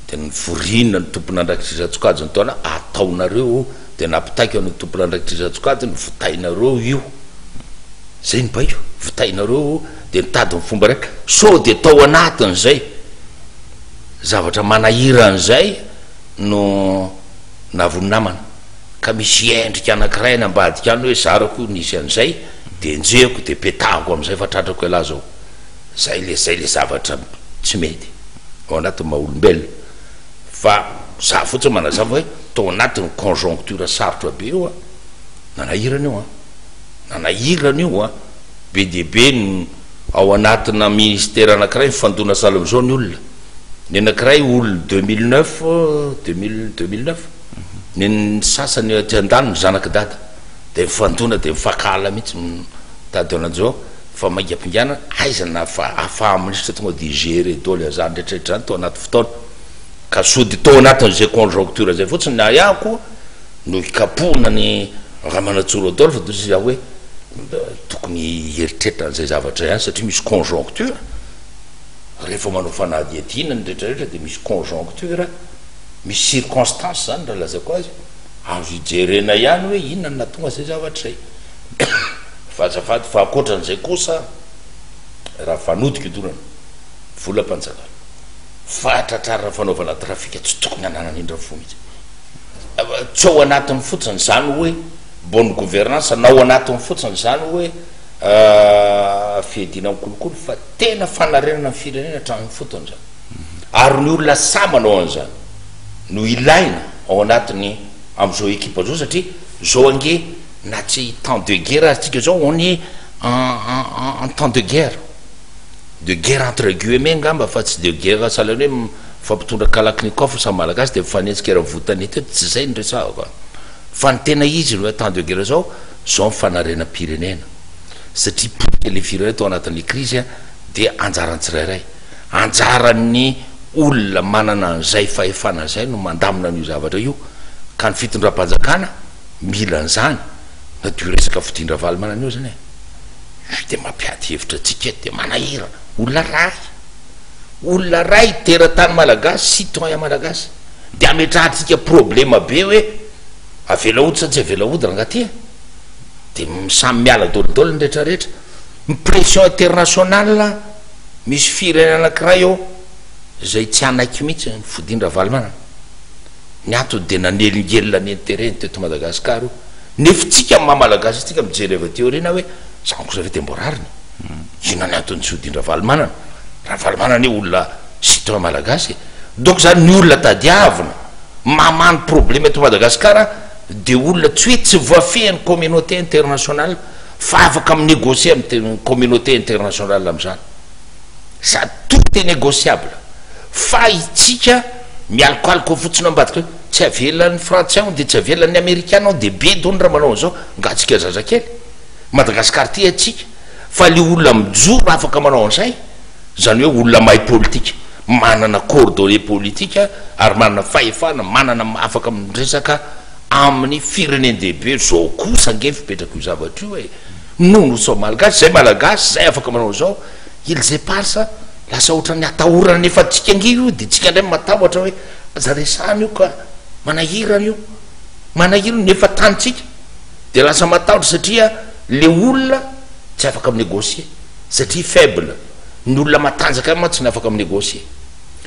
dia nivoriana ny tompon'andraikitra isan-tsokajiny tao ana, ataonareo io, dia nampitaiko an'io tompon'andraikitra isan-tsokajiny, vitainareo io, zay ny baiko, vitainareo io, dia nitady ny fomba rehetra, sao dia tao anatin'izay zavatra manahirana izay no nahavoa ny namana, ka misy endrika anankiray any ambadika any hoe zarako io nisy an'izay, de enjehiko de petahako amizay fa tratrako ialahy zao, zay le zay le zavatra tsy mety ao anatin'ny maha olombelona fa za fotsiny manazava hoe tao anatin'ny conjoncture sarotra be io an, nanahirana io an, nanahirana io an, be dia be ny ao anatina ministera anakiray mifandona sahala amizao ny olona, ny anakiray olon'ny 2009, 2000, 2009, ny ny sasany aty andaniny zanak'i dada. Dia mifandona dia mifankahala mihitsy mitady an'izao fa maingampingana aiza na afaha minisitra tonga dia gérer doly an'izany rehetra rehetra izany tao anaty fotoana ka sody tao anatin'izay conjoncture izay fotsiny ny ahiahiko no hikapohana ny Ramanantsoa Rodolphe dia hoy aho hoe tokony hieritreritra an'izay zavatra ihany satria misy conjoncture rehefa manao fanadihadiana ny rehetra rehetra dia misy conjoncture misy circonstance zany raha lazaiko azy Azo ijerena ihany hoe inona no nahatonga izay zavatra izay. Fa azafady fa ankoatran'izay kosa raha fanodikodonana volam-panjakana, fahatratrarana fanaovana trafika tsy tokony hananana indra fo mihitsy. Tsy ao anatiny fotsiny izany hoe bonne gouvernance na ao anatiny fotsiny izany hoe fiadiana amin'ny kolikoly fa tena fanarenana ny firenena hatramin'ny fotony izany. Ary ny olona sahy manao an'izany no ilaina ao anatin'ny amin'izao ekipa zao satria zao ange na tsy temps de guerre aza tsika zao on est en en temps de guerre, de guerre entre guillemets ngamba fa tsy de guerre sahalan'ny hoe mifampitondra kalachnikov samy malagasy de mifanenjika eran'ny vohon-tanety eo, tsy zay no resahako an! Fa ny tena izy ny hoe temps de guerre zao, zao ny fanarenam-pirenena satria potika le firenena tao anatin'le crise dia anjaran'ny tsirairay. Anjaran'ny olona manana an'izay fahefana izay no mandamina an'io zavatra io, ka ny fitondram-panjakana mila an'izany, na dia io resaka fodian-dRavalomanana io azany e, io dia mampiady hevitra antsika eto, dia manahirana, olona ray, olona ray teratany malagasy, citoyen malagasy, dia ametrahantsika problema be hoe avela hody sa tsy avela hody rangaha ty e, dia samy miala dolidoly ny retraretra. Ny pression internationale, misy firenena anakiray eo izay tsy hanaiky mihitsy ny fodian-dRavalomanana. Ny antony dia nanelingelina ny intérêt-ny teto Madagascar io. Nefa tsika amin'ny maha Malagasy antsika mijery avy aty aoriana hoe zany kosa ve dia mbo rariny? Inona ny antony tsy hodian-dRavalomanana? Ravalomanana anie olona citoyen malagasy e. Donc zany ny olona tadiavina mamaha ny problème eto Madagascar dia olona tsy hoe tsy voafehin'ny communauté internationale Fa afaka mi-negocier amin'ny communauté internationale amin'izany. Sady tout est négociable. Fa itsika mialokaloka ao fotsiny ambadika hoe tsy avelan'ny frantsay ao dia tsy avelan'ny amerikana ao dia be dony raha manao an'izao. Nga tsika zazakely? Madagascar ty antsika. Fa le olona mijoro afaka manao an'izay, zany hoe olona mahay politika. manana coordonnées politique ary manana fahefana, manana afaka miresaka amin'ny firenen-dehibe, zao kosa ange fipetraka io zavatra io e! Nous, nous sommes malgaches, zay malagasy, zay afaka manao an'izao, îles éparses, lasa ohatran'ny atahorana nefa antsika ange io de tsika indray matahotra hoe aza resahana io ka, manahirana io, manahirana nefa tanintsika, de lasa matahotra satria le olona tsy afaka mi-negocier satria faible, ny olona matanjaka ihany mantsy no afaka mi-negocier,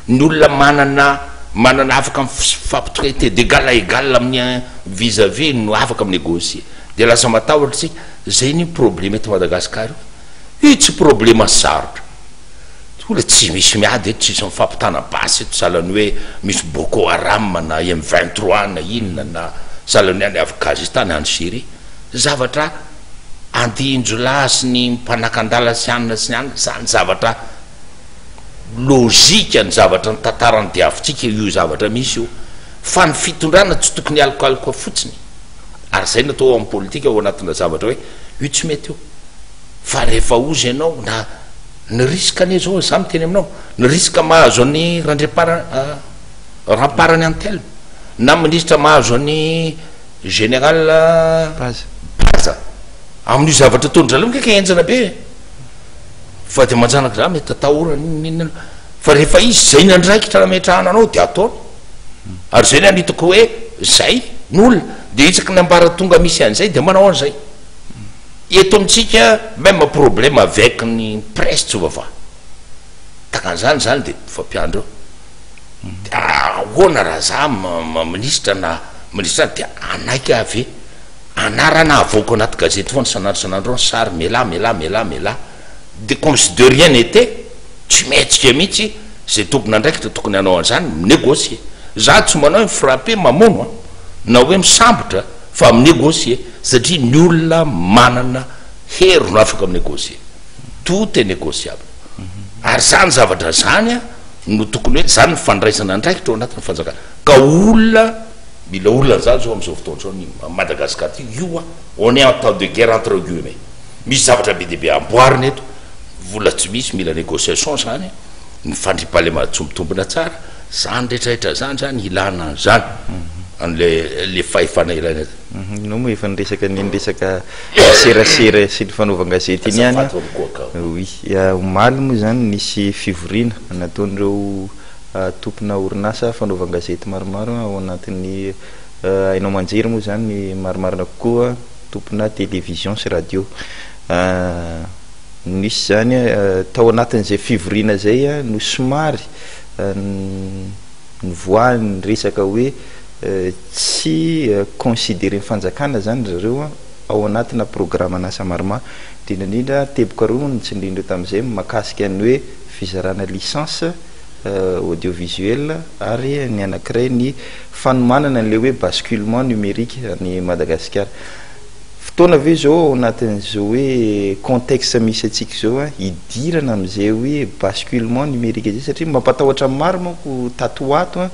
ny olona manana manana afaka mifampi-traiter d'égal à égal amin'ny vis à vis no afaka mi-negocier. Dia lasa matahotra isika, zay ny problema eto Madagascar io, io tsy problema sarotra, olona tsy misy miady eto, tsisy mifampitana basy eto sahalan'ny hoe misy Boko Haram na M 23 na inona na sahalan'ny any Afghanistan na any Syrie, zavatra andihin-jiolahy sy ny mpanakan-dala sy anona sy ny anona, zany zavatra logique ny zavatra ny tantaran'ny diavintsika io zavatra misy io, fa ny fitondrana tsy tokony hialokaloka fotsiny. Ary zay no atao ao amin'ny politika ao anatina zavatra hoe io tsy mety io. Fa rehefa ozy ianao na ny risque anie zao za miteny aminao, ny risque mahazo an'i Randriampara Ramparany Anthelme na minisitra mahazo an'i général Baza amin'io zavatra ataon-dry zareo nge ka henjana be e. Fa de manjanaka za mety atahorana inona inona fa rehefa izy zay ny andraikitra nametrahana anao de ataony. Ary zay ny anitako hoe zay ny olona de isaky ny ambaratonga misy an'izay de manao an'izay. Eto amintsika même problème avec ny presse tsy voavaha. Takan'izany zany de mifampiandry eo. De ahoana raha za minisitra na minisitra de hanaiky aho ve? Anarana avoaka anaty gazety foana isan'andro isan'andro ao ny sary mialà mialà mialà mialà. De comme si de rien n'était, tsy mihetsika mihitsy zay tompon'andraikitra tokony hanao an'izany, mi-negocier. Za tsy manao hoe mi-frapper, mamono an, na hoe misambotra fa mi-negocier satria ny olona manana hery no afaka mi-negocier. Tout est négociable. Ary zany zavatra zany an no tokony hoe zany ny fandraisana andraikitra ao anatin'ny fanjakana. Ka olona, mila olona an'izany zao amin'izao fotoana izao ny Madagascar ty, io an, on est en temps de guerre entre guillemets. Misy zavatra be dia be amboarina eto, vola tsy misy, mila négociation zany, ny fandriampahalemana tsy mitombina tsara, zany rehetra rehetra zany zany ilana an'izany, an'le le fahefana ilaina zany. Ianao moa efa niresaka an'iny resaka serasera sy ny fanaovan-gazety iny ihany an. Oui, omaly moa izany nisy fivoriana nataon'ireo tompona orinasa fanaovan-gazety maromaro ao anatin'ny haino aman-jery moa izany ny marimarina kokoa. tompona télévision sy radio. Nisy izany tao anatin'izay fivoriana izay no somary nivoahan'ny resaka hoe tsy considérer-n'ny fanjakana izany ry zareo ao anatina programan'asa maromaro. Indrindra indrindra teboka roa no notsindrian'ireo tamin'izay mahakasika ny hoe fizarana licence audiovisuel ary ny anankiray ny fanomanana an'ilay hoe basculement numérique any Madagasikara. Fotoana ve izao ao anatin'izao hoe contexte misy antsika izao hidirana amin'izay hoe basculement numérique izay satria mampatahotra ny maro manko tato ho ato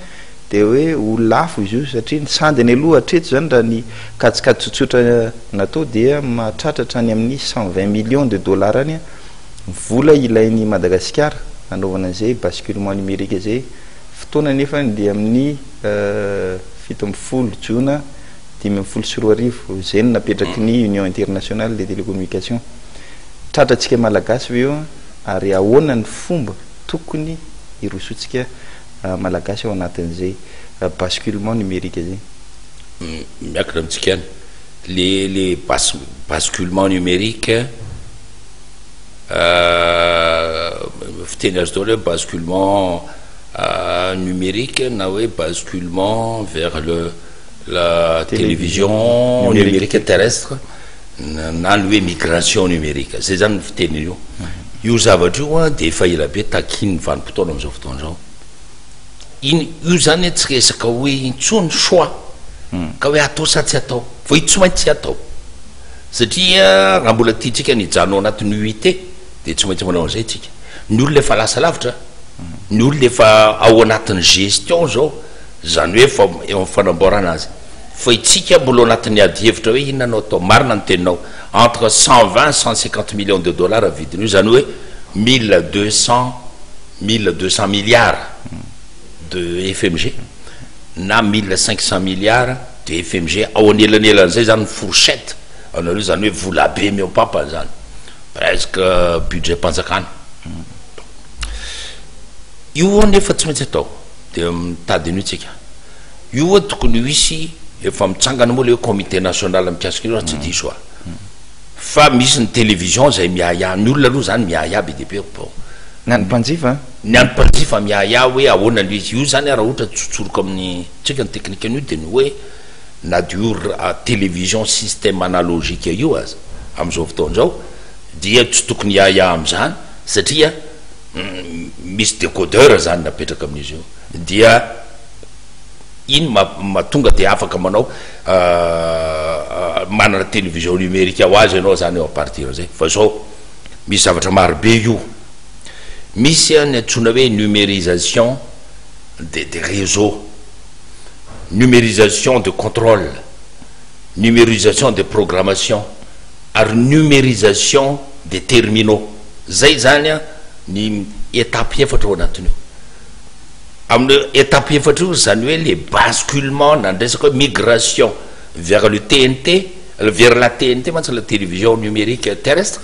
dia hoe ho lafo izy io satria ny sandiny aloha hatreto izany raha ny kajikajy tsotsotra natao dia mahatratra hatrany amin'ny 120 millions de dollars any vola ilain'i Madagasikara hanaovana an'izay basculement numérique izay. Fotoana anefa dia amin'ny 17 jona 2015, izay no napetraky ny Union Internationale des Télécommunications. Tratrantsika Malagasy ve io ary ahoana ny fomba tokony hirosoantsika Malagasy ao anatin'izay basculement numérique izay? Miankina amintsika ihany. Le le bas basculement numérique fiteny azo daholo hoe basculement numérique na hoe basculement vers le la télévision numérique terrestre na ny hoe migration numérique, zay zany ny fiteny io. Io zavatra io an de efa ela be takian'ny vanim-potoana amin'izao fotoana izao. Iny io zany tsy resaka hoe intsony choix ka hoe atao sa tsy atao fa io tsy maintsy atao satria raha mbola tiantsika ny hijanona ao anatin'ny UIT de tsy maintsy manao an'izay tsika. Ny olona efa lasa lavitra, ny olona efa ao anatin'ny gestion zao, zany hoe efa eo amin'ny fanamboarana azy fa itsika mbola ao anatin'ny ady hevitra hoe inona no atao. Marina ny teninao, entre 120 150 millions de dollars vidin'io, zany hoe 1200. 1200 milliards de FMG na 1500 milliards de FMG, ao anelanelan'izay zany fourchette anareo zany, hoe vola be miopapany zany, presque budget mpanjakana io. Nefa tsy maintsy atao de mitady an'io tsika io. A tokony ho isy efa mitsangana moa le hoe comité national mikasika io, raha tsy diso a. Fa misy ny télévision zay miaya ny olona aloha zany, miaya be de be, bon. Ny any mpanjifa. Ny any mpanjifa miaya hoe ahoana le izy io zany. A raha ohatra tsotsoroka amin'ny tsika ny teknika an'io, de ny hoe na de io télévision système analogique io aza am'izao fotoan'izao dia tsy tokony hiaya am'izany, satria misy décodeur zany napetraka amin'izy io, dia iny mahatonga de afaka manao manana télévision numérique ho azy ianao zany eo à partir zay. Fa zao misy zavatra marobe io, misy a ny antsoina hoe numérisation de réseau, numérisation de contrôle, numérisation de programmation ary numérisation des terminaux. Zay zany a ny étape efatra ao anatin'io. Amin'ny étape efatra io zany hoe le basculement na nresaka hoe migration vers le TNT, vers la TNT mantsy, la télévision numérique terrestre,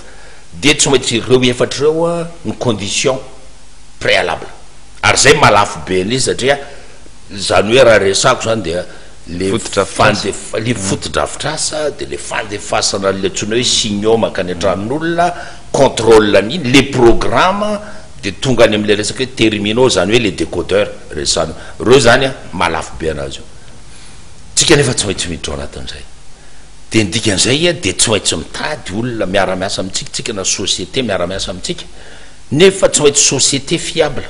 de tsy maintsy ireo efatra ireo a ny condition préalable. Ary zay malafo be an'izy, satria zany hoe raha resako zany dia le fandefa le fotodrafitrasa, de le fandefasana le antsoina hoe signaux mankany an-tranon'olona, contrôle an'iny le programme, de tonga any am'le resaka hoe terminaux, zany hoe le décodeur resano reo zany a malafo be anazy io. Tsika nefa tsy maintsy miditra ao anatin'izay, de nydikan'izay a de tsy maintsy mitady olona miara-miasa amitsika tsika na société miara-miasa amitsika, nefa tsy maintsy société fiable,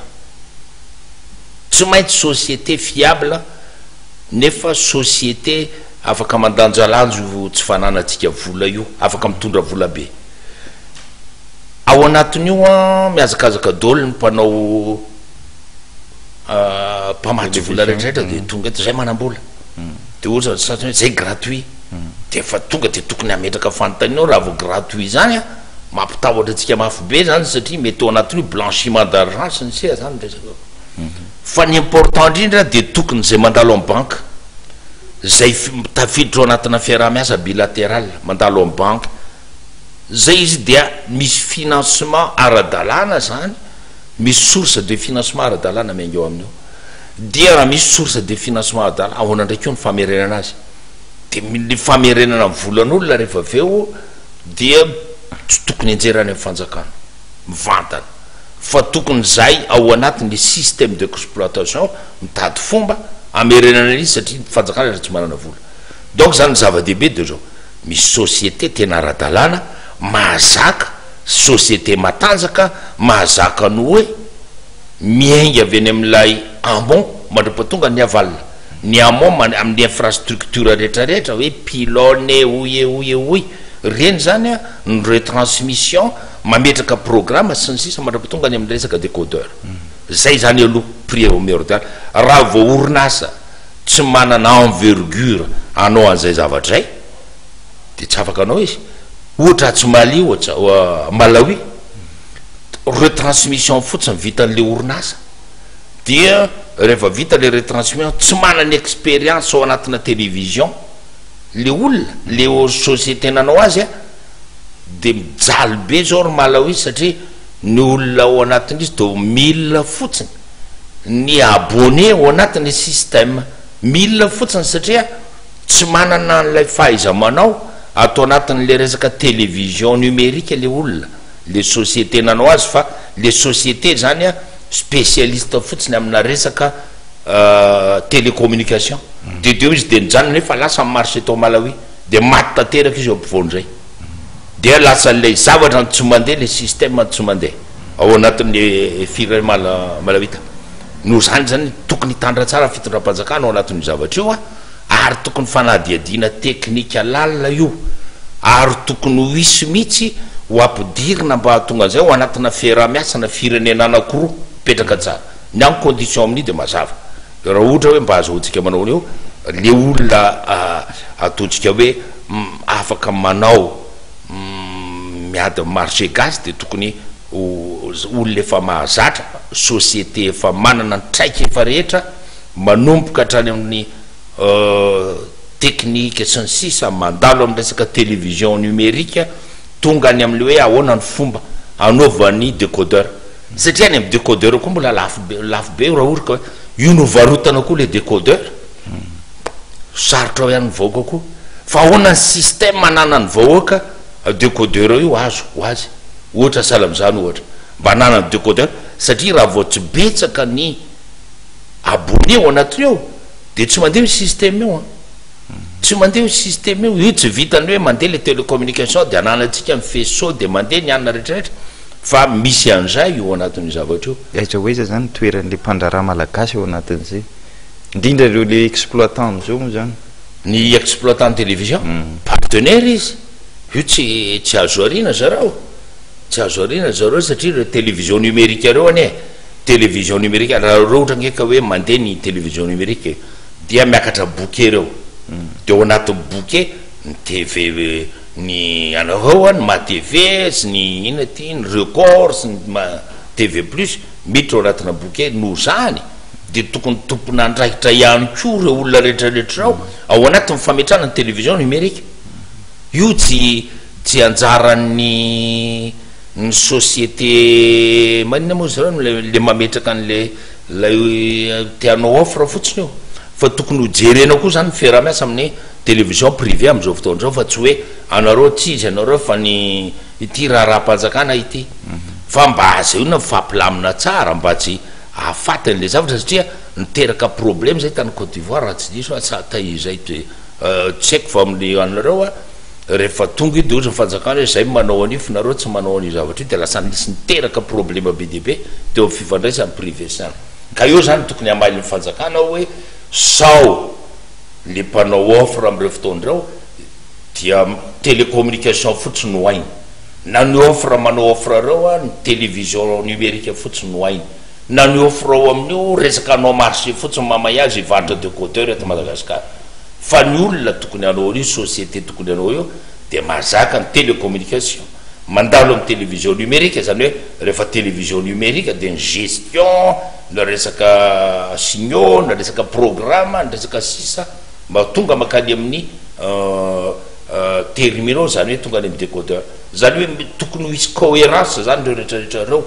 tsy maintsy société fiable, nefa société afaka mandanjalanjo tsy fananatsika vola io, afaka mitondra vola be ao anatin'io. A miazakazaka daholo ny mpanao mpamatsy vola rehetrarehetra, de tonga eto zay manam-bola, de ohatra sasany hoe zay gratuit, de fa tonga de tokony hametraka fanontanianao raha vao gratuit zany. A mampitahotra atsika mafy be zany, satria mety ao anatin'io blanchiment d'argent sy ny sia zany resaka. Fa ny important indrindra de tokony zay mandalo amy banque, zay tafiditra ao anatina fiaraha-miasa bilatéral, mandalo amy banque zay izy, dia misy financement ara-dalàna zany, misy source de financement ara-dalàna miainga eo amin'io. Dia raha misy source de financement ara-dalàna, ahoana ndraiky io ny famerenana azy? De ny famerenana ny volan'olona rehefa avy eo dia tsy tokony anjerany amy fanjakana mivantana, fa tokony zay ao anatin'ny système d'exploitation mitady fomba amerenana izy, satria fanjakana rehefa tsy manana vola. Donc zany ny zava-dehibe de zao: misy société tena ara-dalàna mahazaka, société matanjaka mahazaka no hoe miainga avy any amin'ilay amont mandra-patonga ny aval, ny amont amin'ny infrastructure rehetrarehetra, hoe pylône oy oy oy reny zany a, ny retransmission, mametraka programme sy ny sisa, mandra-patonga any amin'ny resaka décodeur. Zay zany aloha primordial. Raha vao orinasa tsy manana envergure anao an'izay zavatra zay, de tsy afaka anao izy. Ohatra tsy Mali, ohatra Malawi, retransmission fotsiny vitan'le orinasa, dia rehefa vita le retransmission, tsy manana expérience ao anatina télévision le olona, le société nanao azy a, de mijaly be zao ry Malawi, satria ny olona ao anatin'izy de 1000 fotsiny ny abonné ao anatin'ny système, 1000 fotsiny, satria tsy manana an'ilay fahaiza manao atao anatin'le resaka télévision numérique le olona, le société nanao azy. Fa le société zany a spécialiste fotsiny amina resaka télécommunication, de deo izy de nijanona, nefa lasa marché tao Malawi, de maty tanteraka izy eo ampovoan'izay, de lasa lay zavatra ny tsy mandeha, le système tsy mandeha ao anatin'le firenena malawita. No zany zany tokony hitandra tsara fitondram-panjakana ao anatin'io zavatra io a, ary tokony fanadiadiana teknika lalina io, ary tokony ho isy mihitsy ho ampidirina mba hahatonga an'izay ao anatina fiaraha-miasa na firenena anankiroa mipetraka tsara ny any condition amin'io. De mazava, raha ohatra hoe mba azahoantsika manao an'io, le olona ataontsika hoe afaka manao miady marché gasy, de tokony olona efa mahazatra. société efa manana ny traikefa rehetra manomboka hatrany amin'ny teknika sy ny sisa, mandalo amin'ny resaka télévision numérique, tonga any amin'le hoe ahoana ny fomba anaovan'ny décodeur, satria any amin'ny décodeur koa mbola lafo be, lafo be raha ohatra ka hoe io no varotana koa le décodeur, sarotra ho an'ny vahoaka koa, fa ahoana ny système ananan'ny vahoaka décodeur io azo ho azy, ohatra sahala amin'izany ohatra, mba ananany décodeur, satria raha vao tsy betsaka ny abonné ao anatiny ao de tsy mandeha io système io an, tsy mandeha io système io, io tsy vitan'ny hoe mandeha le télécommunication de ananantsika ny faisceau de mandeha ny anona rehetrarehetra fa misy an'izay io anatin'io zavatra io. Aiza ho aiza zany ny toeran'le mpandraharaha malagasy ao anatin'izay? Indrindra ireo le exploitant am'izao moa zany. Ny exploitant ny télévision? Partenaire izy, io tsy tsy azo ariana zareo, tsy azo ariana zareo satria ireo télévision numérique ireo anie, Télévision numérique, raha reo ohatra ange ka hoe mandeha ny télévision numérique e, dia miakatra bouquet reo, de ao anatin'ny bouquet ny TV ny anareo an, ny ma TV sy ny inona ty, ny record sy ny ma TV plus miditra ao anatina bouquet, noho zany de tokony tompon'andraikitra ihany koa reo olona rehetrarehetra reo ao anatin'ny fametrahana ny télévision numérique, io tsy tsy anjaran'ny. Ny société maninona moa zareo no le mametraka an'le lay te hanao offre fotsiny io fa tokony ho jerena koa zany ny fiaraha-miasa amin'ny télévision privée amin'izao fotoana izao fa tsy hoe anareo tsy izy anareo fa ny ity raharaham-panjakana ity fa mba azahoana mifampilamina tsara mba tsy hahafaty an'le zavatra satria niteraka problème zay tany Côte d'Ivoire raha tsy diso aho sa izay tsy haiko fa amin'ny anareo a. Rehefa tonga io de ozy ny fanjakana hoe zay manao an'io fa nareo tsy manao an'io zavatra io de lasa nisy niteraka problema be dia be teo amin'ny fifandraisany privé sy ny ka eo zany tokony hamaly ny fanjakana hoe sao le mpanao offre amin'ireo fotoana ireo dia télécommunication fotsiny no hainy na ny offre manao offre reo a ny télévision numérique fotsiny no hainy na ny offre ao amin'io resaka hanao marché fotsiny mamay azy hivarotra décodeur eto Madagascar. Fa ny olona tokony hanao an'io, société tokony hanao io dia mahazaka ny télécommunication, mandalo amin'ny télévision numérique, izany hoe rehefa télévision numérique dia ny gestion, ny resaka signaux, ny resaka programme, ny resaka sisa mba tonga mankany amin'ny terminaux, izany hoe tonga any amin'ny décodeur. Izany hoe tokony ho hisy cohérence izany ireo rehetra rehetra ireo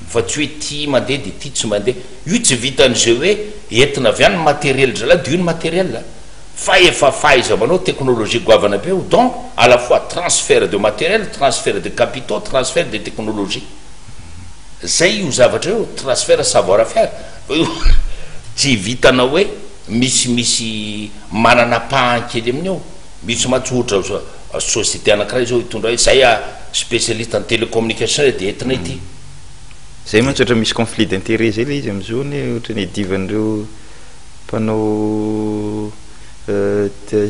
fa tsy hoe ity mandeha dia ity tsy mandeha. Io tsy vitan'izay hoe entina avy any ny matériel zalahy dia io ny matériel fa efa fahaiza-manao technologie goavana be io donc à la fois transfert de matériel, transfert de capitaux, transfert de technologie. Zay io zavatra io, transfert savoir faire fa io tsy vitana hoe misy misy manana ampahany kely amin'io. Misy mantsy ohatra société anankiray zao hitondra hoe zay spécialiste en télécommunication dia entina ity. Zay mantsy ohatra misy conflit d'intérêt zay le izy amzao anie ohatran'ny iadivan'ireo mpanao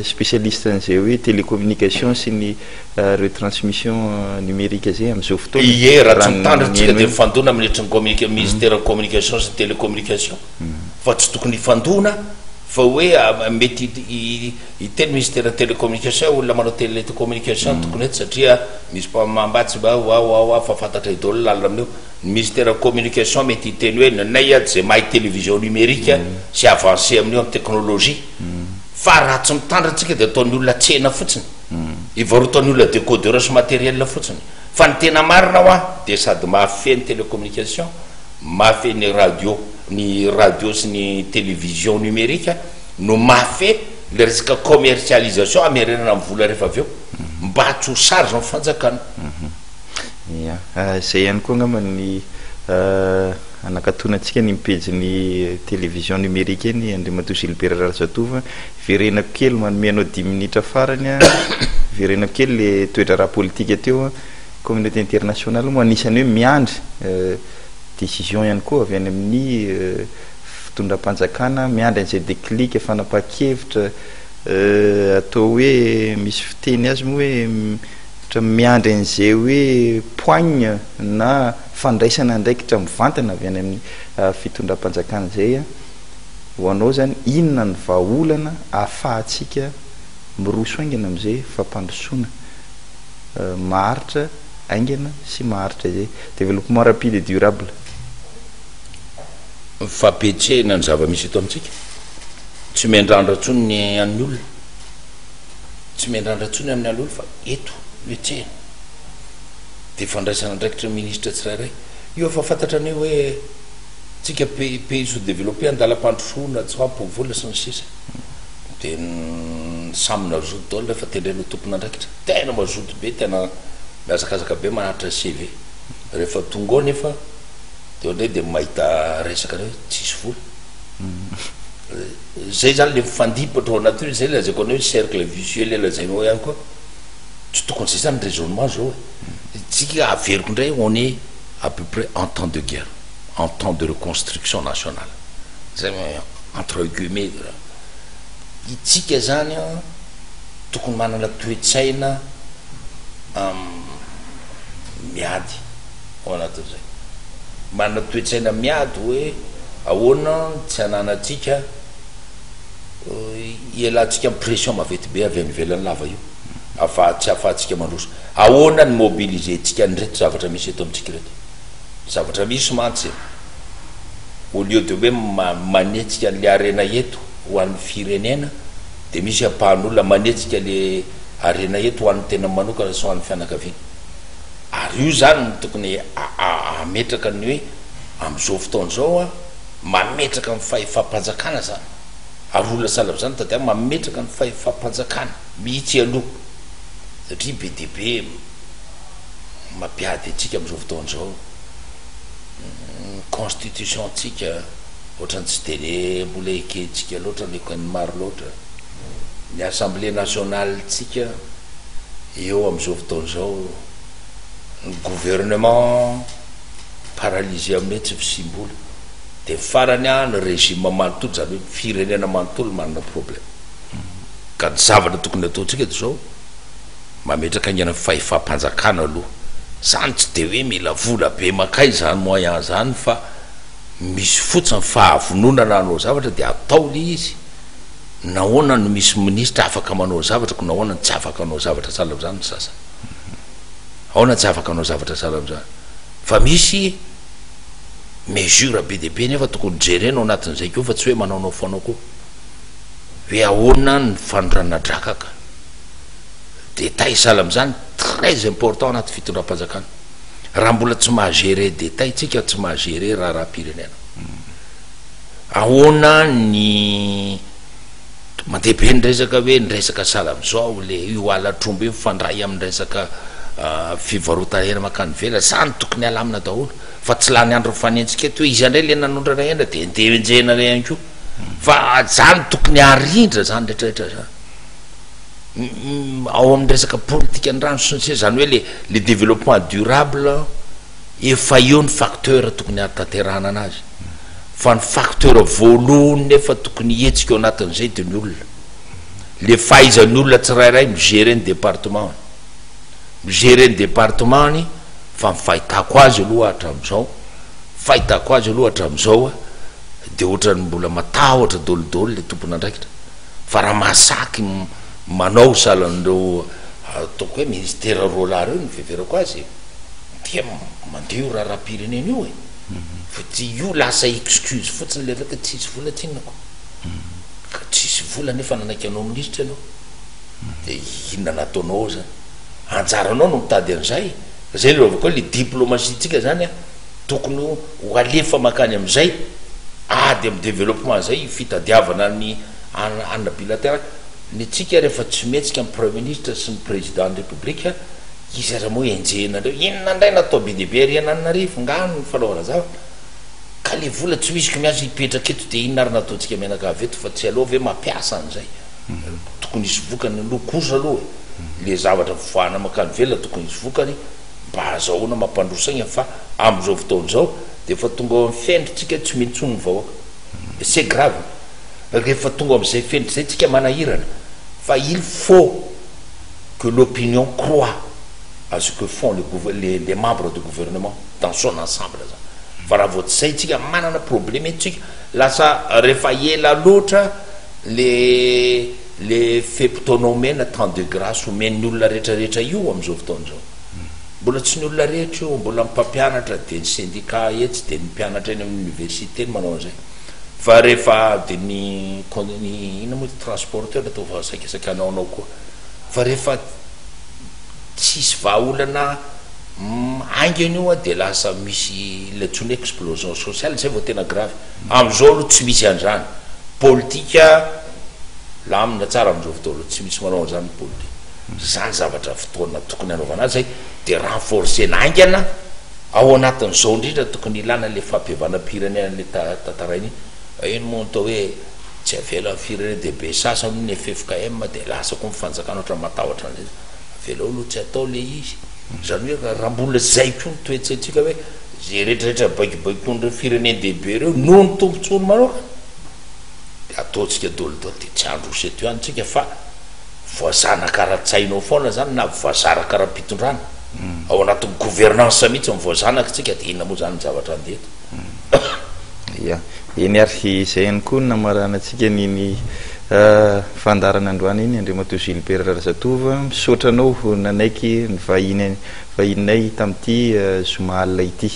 spécialiste an'izay hoe télécommunication sy ny retransmission numérique zay amzao fotoana. Ie, raha tsy mitandrina tsika dia mifandona amin'ny heritry ny communica- ministère ny communication sy ny télécommunication fa tsy tokony hifandona fa hoe mety hiteny ministère ny télécommunication hoe olona manao télécommunication no tokony eto satria Misy mpamambatsy mba wa wa wa fa fantatray daholo ny lalina amin'io. Ny ministère communication mety hiteny hoe nenay ato zay mahay télévision numérique sy avancé amin'io amin'ny technologie. Fa raha tsy mitandrina tsika dia ataon'ny olona tsena fotsiny. Ivarotan'ny olona décodeur sy matériel fotsiny. Fa ny tena marina hoa dia sady mahafehy ny télécommunication, mahafehy ny radio, ny radio sy ny télévision numérique no mahafehy le resaka commercialisation hamerenana ny vola rehefa avy eo. Mba tsy ho charge ny fanjakana. Ya, izay ihany koa angamba ny hanakatonantsika ny pejin'ny télévision numérique iny Andriamatoa Gilbert Rarajatovo. Hiverenako kely, manome anao dimy minitra farany aho, hiverenako kely le toe-draharaha politika teo. Communauté internationale moa anisan'ny hoe miandry décision ihany koa avy any amin'ny fitondram-panjakana, miandry an'izay déclic, fanapahan-kevitra. Atao hoe misy fiteny azy moa hoe ohatra miandry an'izay hoe poigne na fandraisana andraikitra mivantana avy any amin'ny fitondram-panjakana izay. Ho anao izany inona ny vahaolana ahafahantsika miroso haingana amin'izay fampandrosoana maharitra haingana sy maharitra izay, développement rapide et durable. Fampihetsehina ny zava-misy eto amintsika. Tsy miandrandra intsony ny an'ny olona. Tsy miandrandra intsony amin'ny an'ny olona fa eto no hetsehina. Dia fandraisana andraikitry ny minisitra tsirairay. Io efa fantatra anie hoe tsika pays pays sous-développé andalam-pandrosoana, tsy ampy vola sy ny sisa. Dia samy nazoto daholo rehefa tendrena ho tompon'andraikitra. Tena mazoto be, tena mihazakazaka be manatitra CV. Rehefa tonga ao nefa dia eo indray dia mahita resaka indray hoe tsisy vola. Zay zany le mifandipatra ao anatin'io, zay lazaiko anao hoe cercle vicieux le lazainao ihany koa. Tsy tokony zay zany raisonnement zao e. Tsika averiko indray on est à peu près en temps de guerre, en temps de reconstruction nationale. Zay entre guillemets. Itsika zany an tokony manana toe-tsaina miady ao anatin'izay. Manana toe-tsaina miady hoe ahoana no tsy hananantsika hialantsika amin'ny pression maventy be avy any ivelany lava io, ahafaha tsy ahafahantsika mandroso. Ahoana ny mobiliser-tsika an'ireto zavatra misy eto amintsika ireto. Zavatra misy mantsy au lieu de hoe manetsika an'le harena eto ho an'ny firenena dia misy ampahan'olona manetsika le harena eto ho an'ny tenany manokana sy ho an'ny fianakaviany. Ary io izany no tokony hametraka ny hoe amin'izao fotoana izao mametraka ny fahefam-panjakana izany, ary olona sahala amin'izany tadiavina mametraka ny fahefam-panjakana mihitsy aloha satria be dia be mampiady antsika amin'izao fotoana izao ny constitution-tsika ohatran'ny tsy dia le mbola ekentsika loatra ny eken'ny maro loatra, ny assemblée nationale-tsika eo amin'izao fotoana izao, ny gouvernement paralysé amin'ny hoe tsy fisiam-bola, dia farany an ny régime manontolo izany hoe ny firenena manontolo manana problème, ka ny zavatra tokony ataontsika dia izao, mametraka haingana ny fahefam-panjakana aloha, izany tsy dia hoe mila vola be mankaiza izany moyen izany fa misy fotsiny fahavononana hanao zavatra dia atao le izy, nahoana no misy minisitra afaka manao zavatra ko nahoana no tsy afaka hanao zavatra sahala amin'izany ny sasany? Ahoana tsy afaka hanao zavatra sahala amin'izany? Fa misy mesure be dia be nefa tokony jerena ao anatin'izay koa fa tsy hoe manaonao foana koa hoe ahoana ny fanondrana drakaka. Détail sahala amin'izany très important anaty fitondram-panjakana. Raha mbola tsy maha gérer détail tsika tsy maha gérer raharaham-pirenena. Ahoana ny mandeha be ny resaka hoe ny resaka sahala amin'izao le io halatr'omby io mifandray amin'ny resaka fivarotana hena mankany ivelany, zany tokony halamina daholo fa tsy lany andro mifanenjika eto hoe iza indray le nanondrana hena de ndeha enjehina ihany koa fa zany tokony harindra zany retraretra zany. Ao amin'ny resaka politikan'ny rano sy ny sisa, izany hoe le le développement durable efa eo ny facteur tokony hahatanterahana anazy, fa ny facteur voalohany nefa tokony hihetsika ao anatin'izay dia ny olona, le fahaizan'ny olona tsirairay mi-gérer ny département-ny, mi-gérer ny département-ny fa ny fahitako azy aloha hatramin'izao, fahitako azy aloha hatramin'izao dia ohatran'ny mbola matahotra daholo daholo le tompon'andraikitra. Fa raha mahasaky manao sahalan'ireo ataoko hoe ministera roalahy ireo no fiheverako azy e, dia mandeha io raharaham-pirenena io e. Fa tsy io lasa excuse fotsiny le reka tsisy vola tsinona ko. Ka tsisy vola nefa nanaiky anao minisitra ianao. Dia inona nataonao ao zany? Anjaranao no mitady an'izay. Zay le avy koa le diplomatie-ntsika zany an, tokony ho alefa mankany amin'izay ady amin'ny développement zay fitadiavana ny anina bilatéral. Ny antsika rehefa tsy mihetsika ny premier ministre sy ny président ny république, izy aza moa enjehina ndreo, inona ndray natao be dia be ary Anananarivo, nga ny fanaovana zavatra, ka le vola tsy misy ko miasa hipetraka eto dia inona ary nataontsika mianakavy eto fa tsy aleo ve mampiasa an'izay, tokony hisy vokany aloha kosa aloha e, le zavatra voahana mankany ivelany tokony hisy vokany mba azahoana mampandroso saina fa amin'izao fotoana izao dia efa tonga ao amin'ny fendritsika tsy mino intsony ny vahoaka, c'est grave. Rehefa tonga amin'izay fenitra izay tsika manahirana fa il faut que l'opinion croit à ce que font les les membres du gouvernement dans son ensemble zany fa raha vao tsy zay tsika manana problème eto tsika lasa rehefa ela loatra le le fe-potoana omena temps de grace omen'ny olona rehetra rehetra io amin'izao fotoana izao. Mbola tsy ny olona rehetra io, mbola ny mpampianatra dia ny syndicat etsy dia ny mpianatra eny amin'ny université no manao an'izay. Fa rehefa dia ny ny inona moa transporteur toa efa saikasaika hanaonao koa. Fa rehefa tsisy vahaolana haingana io dia lasa misy ilay antsoina hoe explosion sociale, izay vao tena grave. Amin'izao aloha tsy misy an'izany. Politika lamina tsara amin'izao fotoana izao, tsy misy manao an'izany ny politika. Izany zavatra fotoana tokony hanaovana azy izay dia renforcer-na haingana ao anatin'izao indrindra tokony ilana ilay fampihavanam-pirenena ilay tantaraina iny. Fa iny moa no atao hoe tsy avela ny firenen-dehibe sasany hono ny ffkm dia lasa koa ny fanjakana ohatran'ny matahotra an'izay. Avelao aloha tsy atao ilay izy. Izany hoe raha mbola izay koa ny toe-tsaintsika hoe izay rehetrarehetra baikobaikoan'ireo firenen-dehibe ireo noho ny tombotsoany manokana dia ataontsika daholo daholo dia tsy handroso eto ihany tsika fa voazanaka ara-tsaina ao foana zany na voazaraka ara-pitondrana ao anatin'ny gouvernance mihitsy ny voazanaka tsika dia inona moa zany ny zavatra andeha eto. Ya, eny ary izay ihany koa no namaranantsika an'iny fandaharana androany iny Andriamatoa Gilbert Razatovo a, misaotra anao nanaiky ny vahiny vahininay tamin'ity zoma alina ity.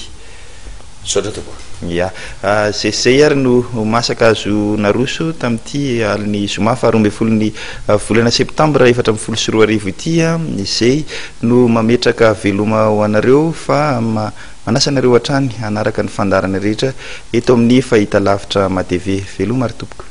Misaotra tompoko. Ya. Izay sy izay ary no masaka azo naroso tamin'ity alin'ny zoma faha 12 ny volana septambra 2014 ity. Izay no mametraka veloma ho anareo fa manasa anareo hatrany hanaraka ny fandaharana rehetra eto amin'ny fahitalavitra MATV. Veloma ary tompoko.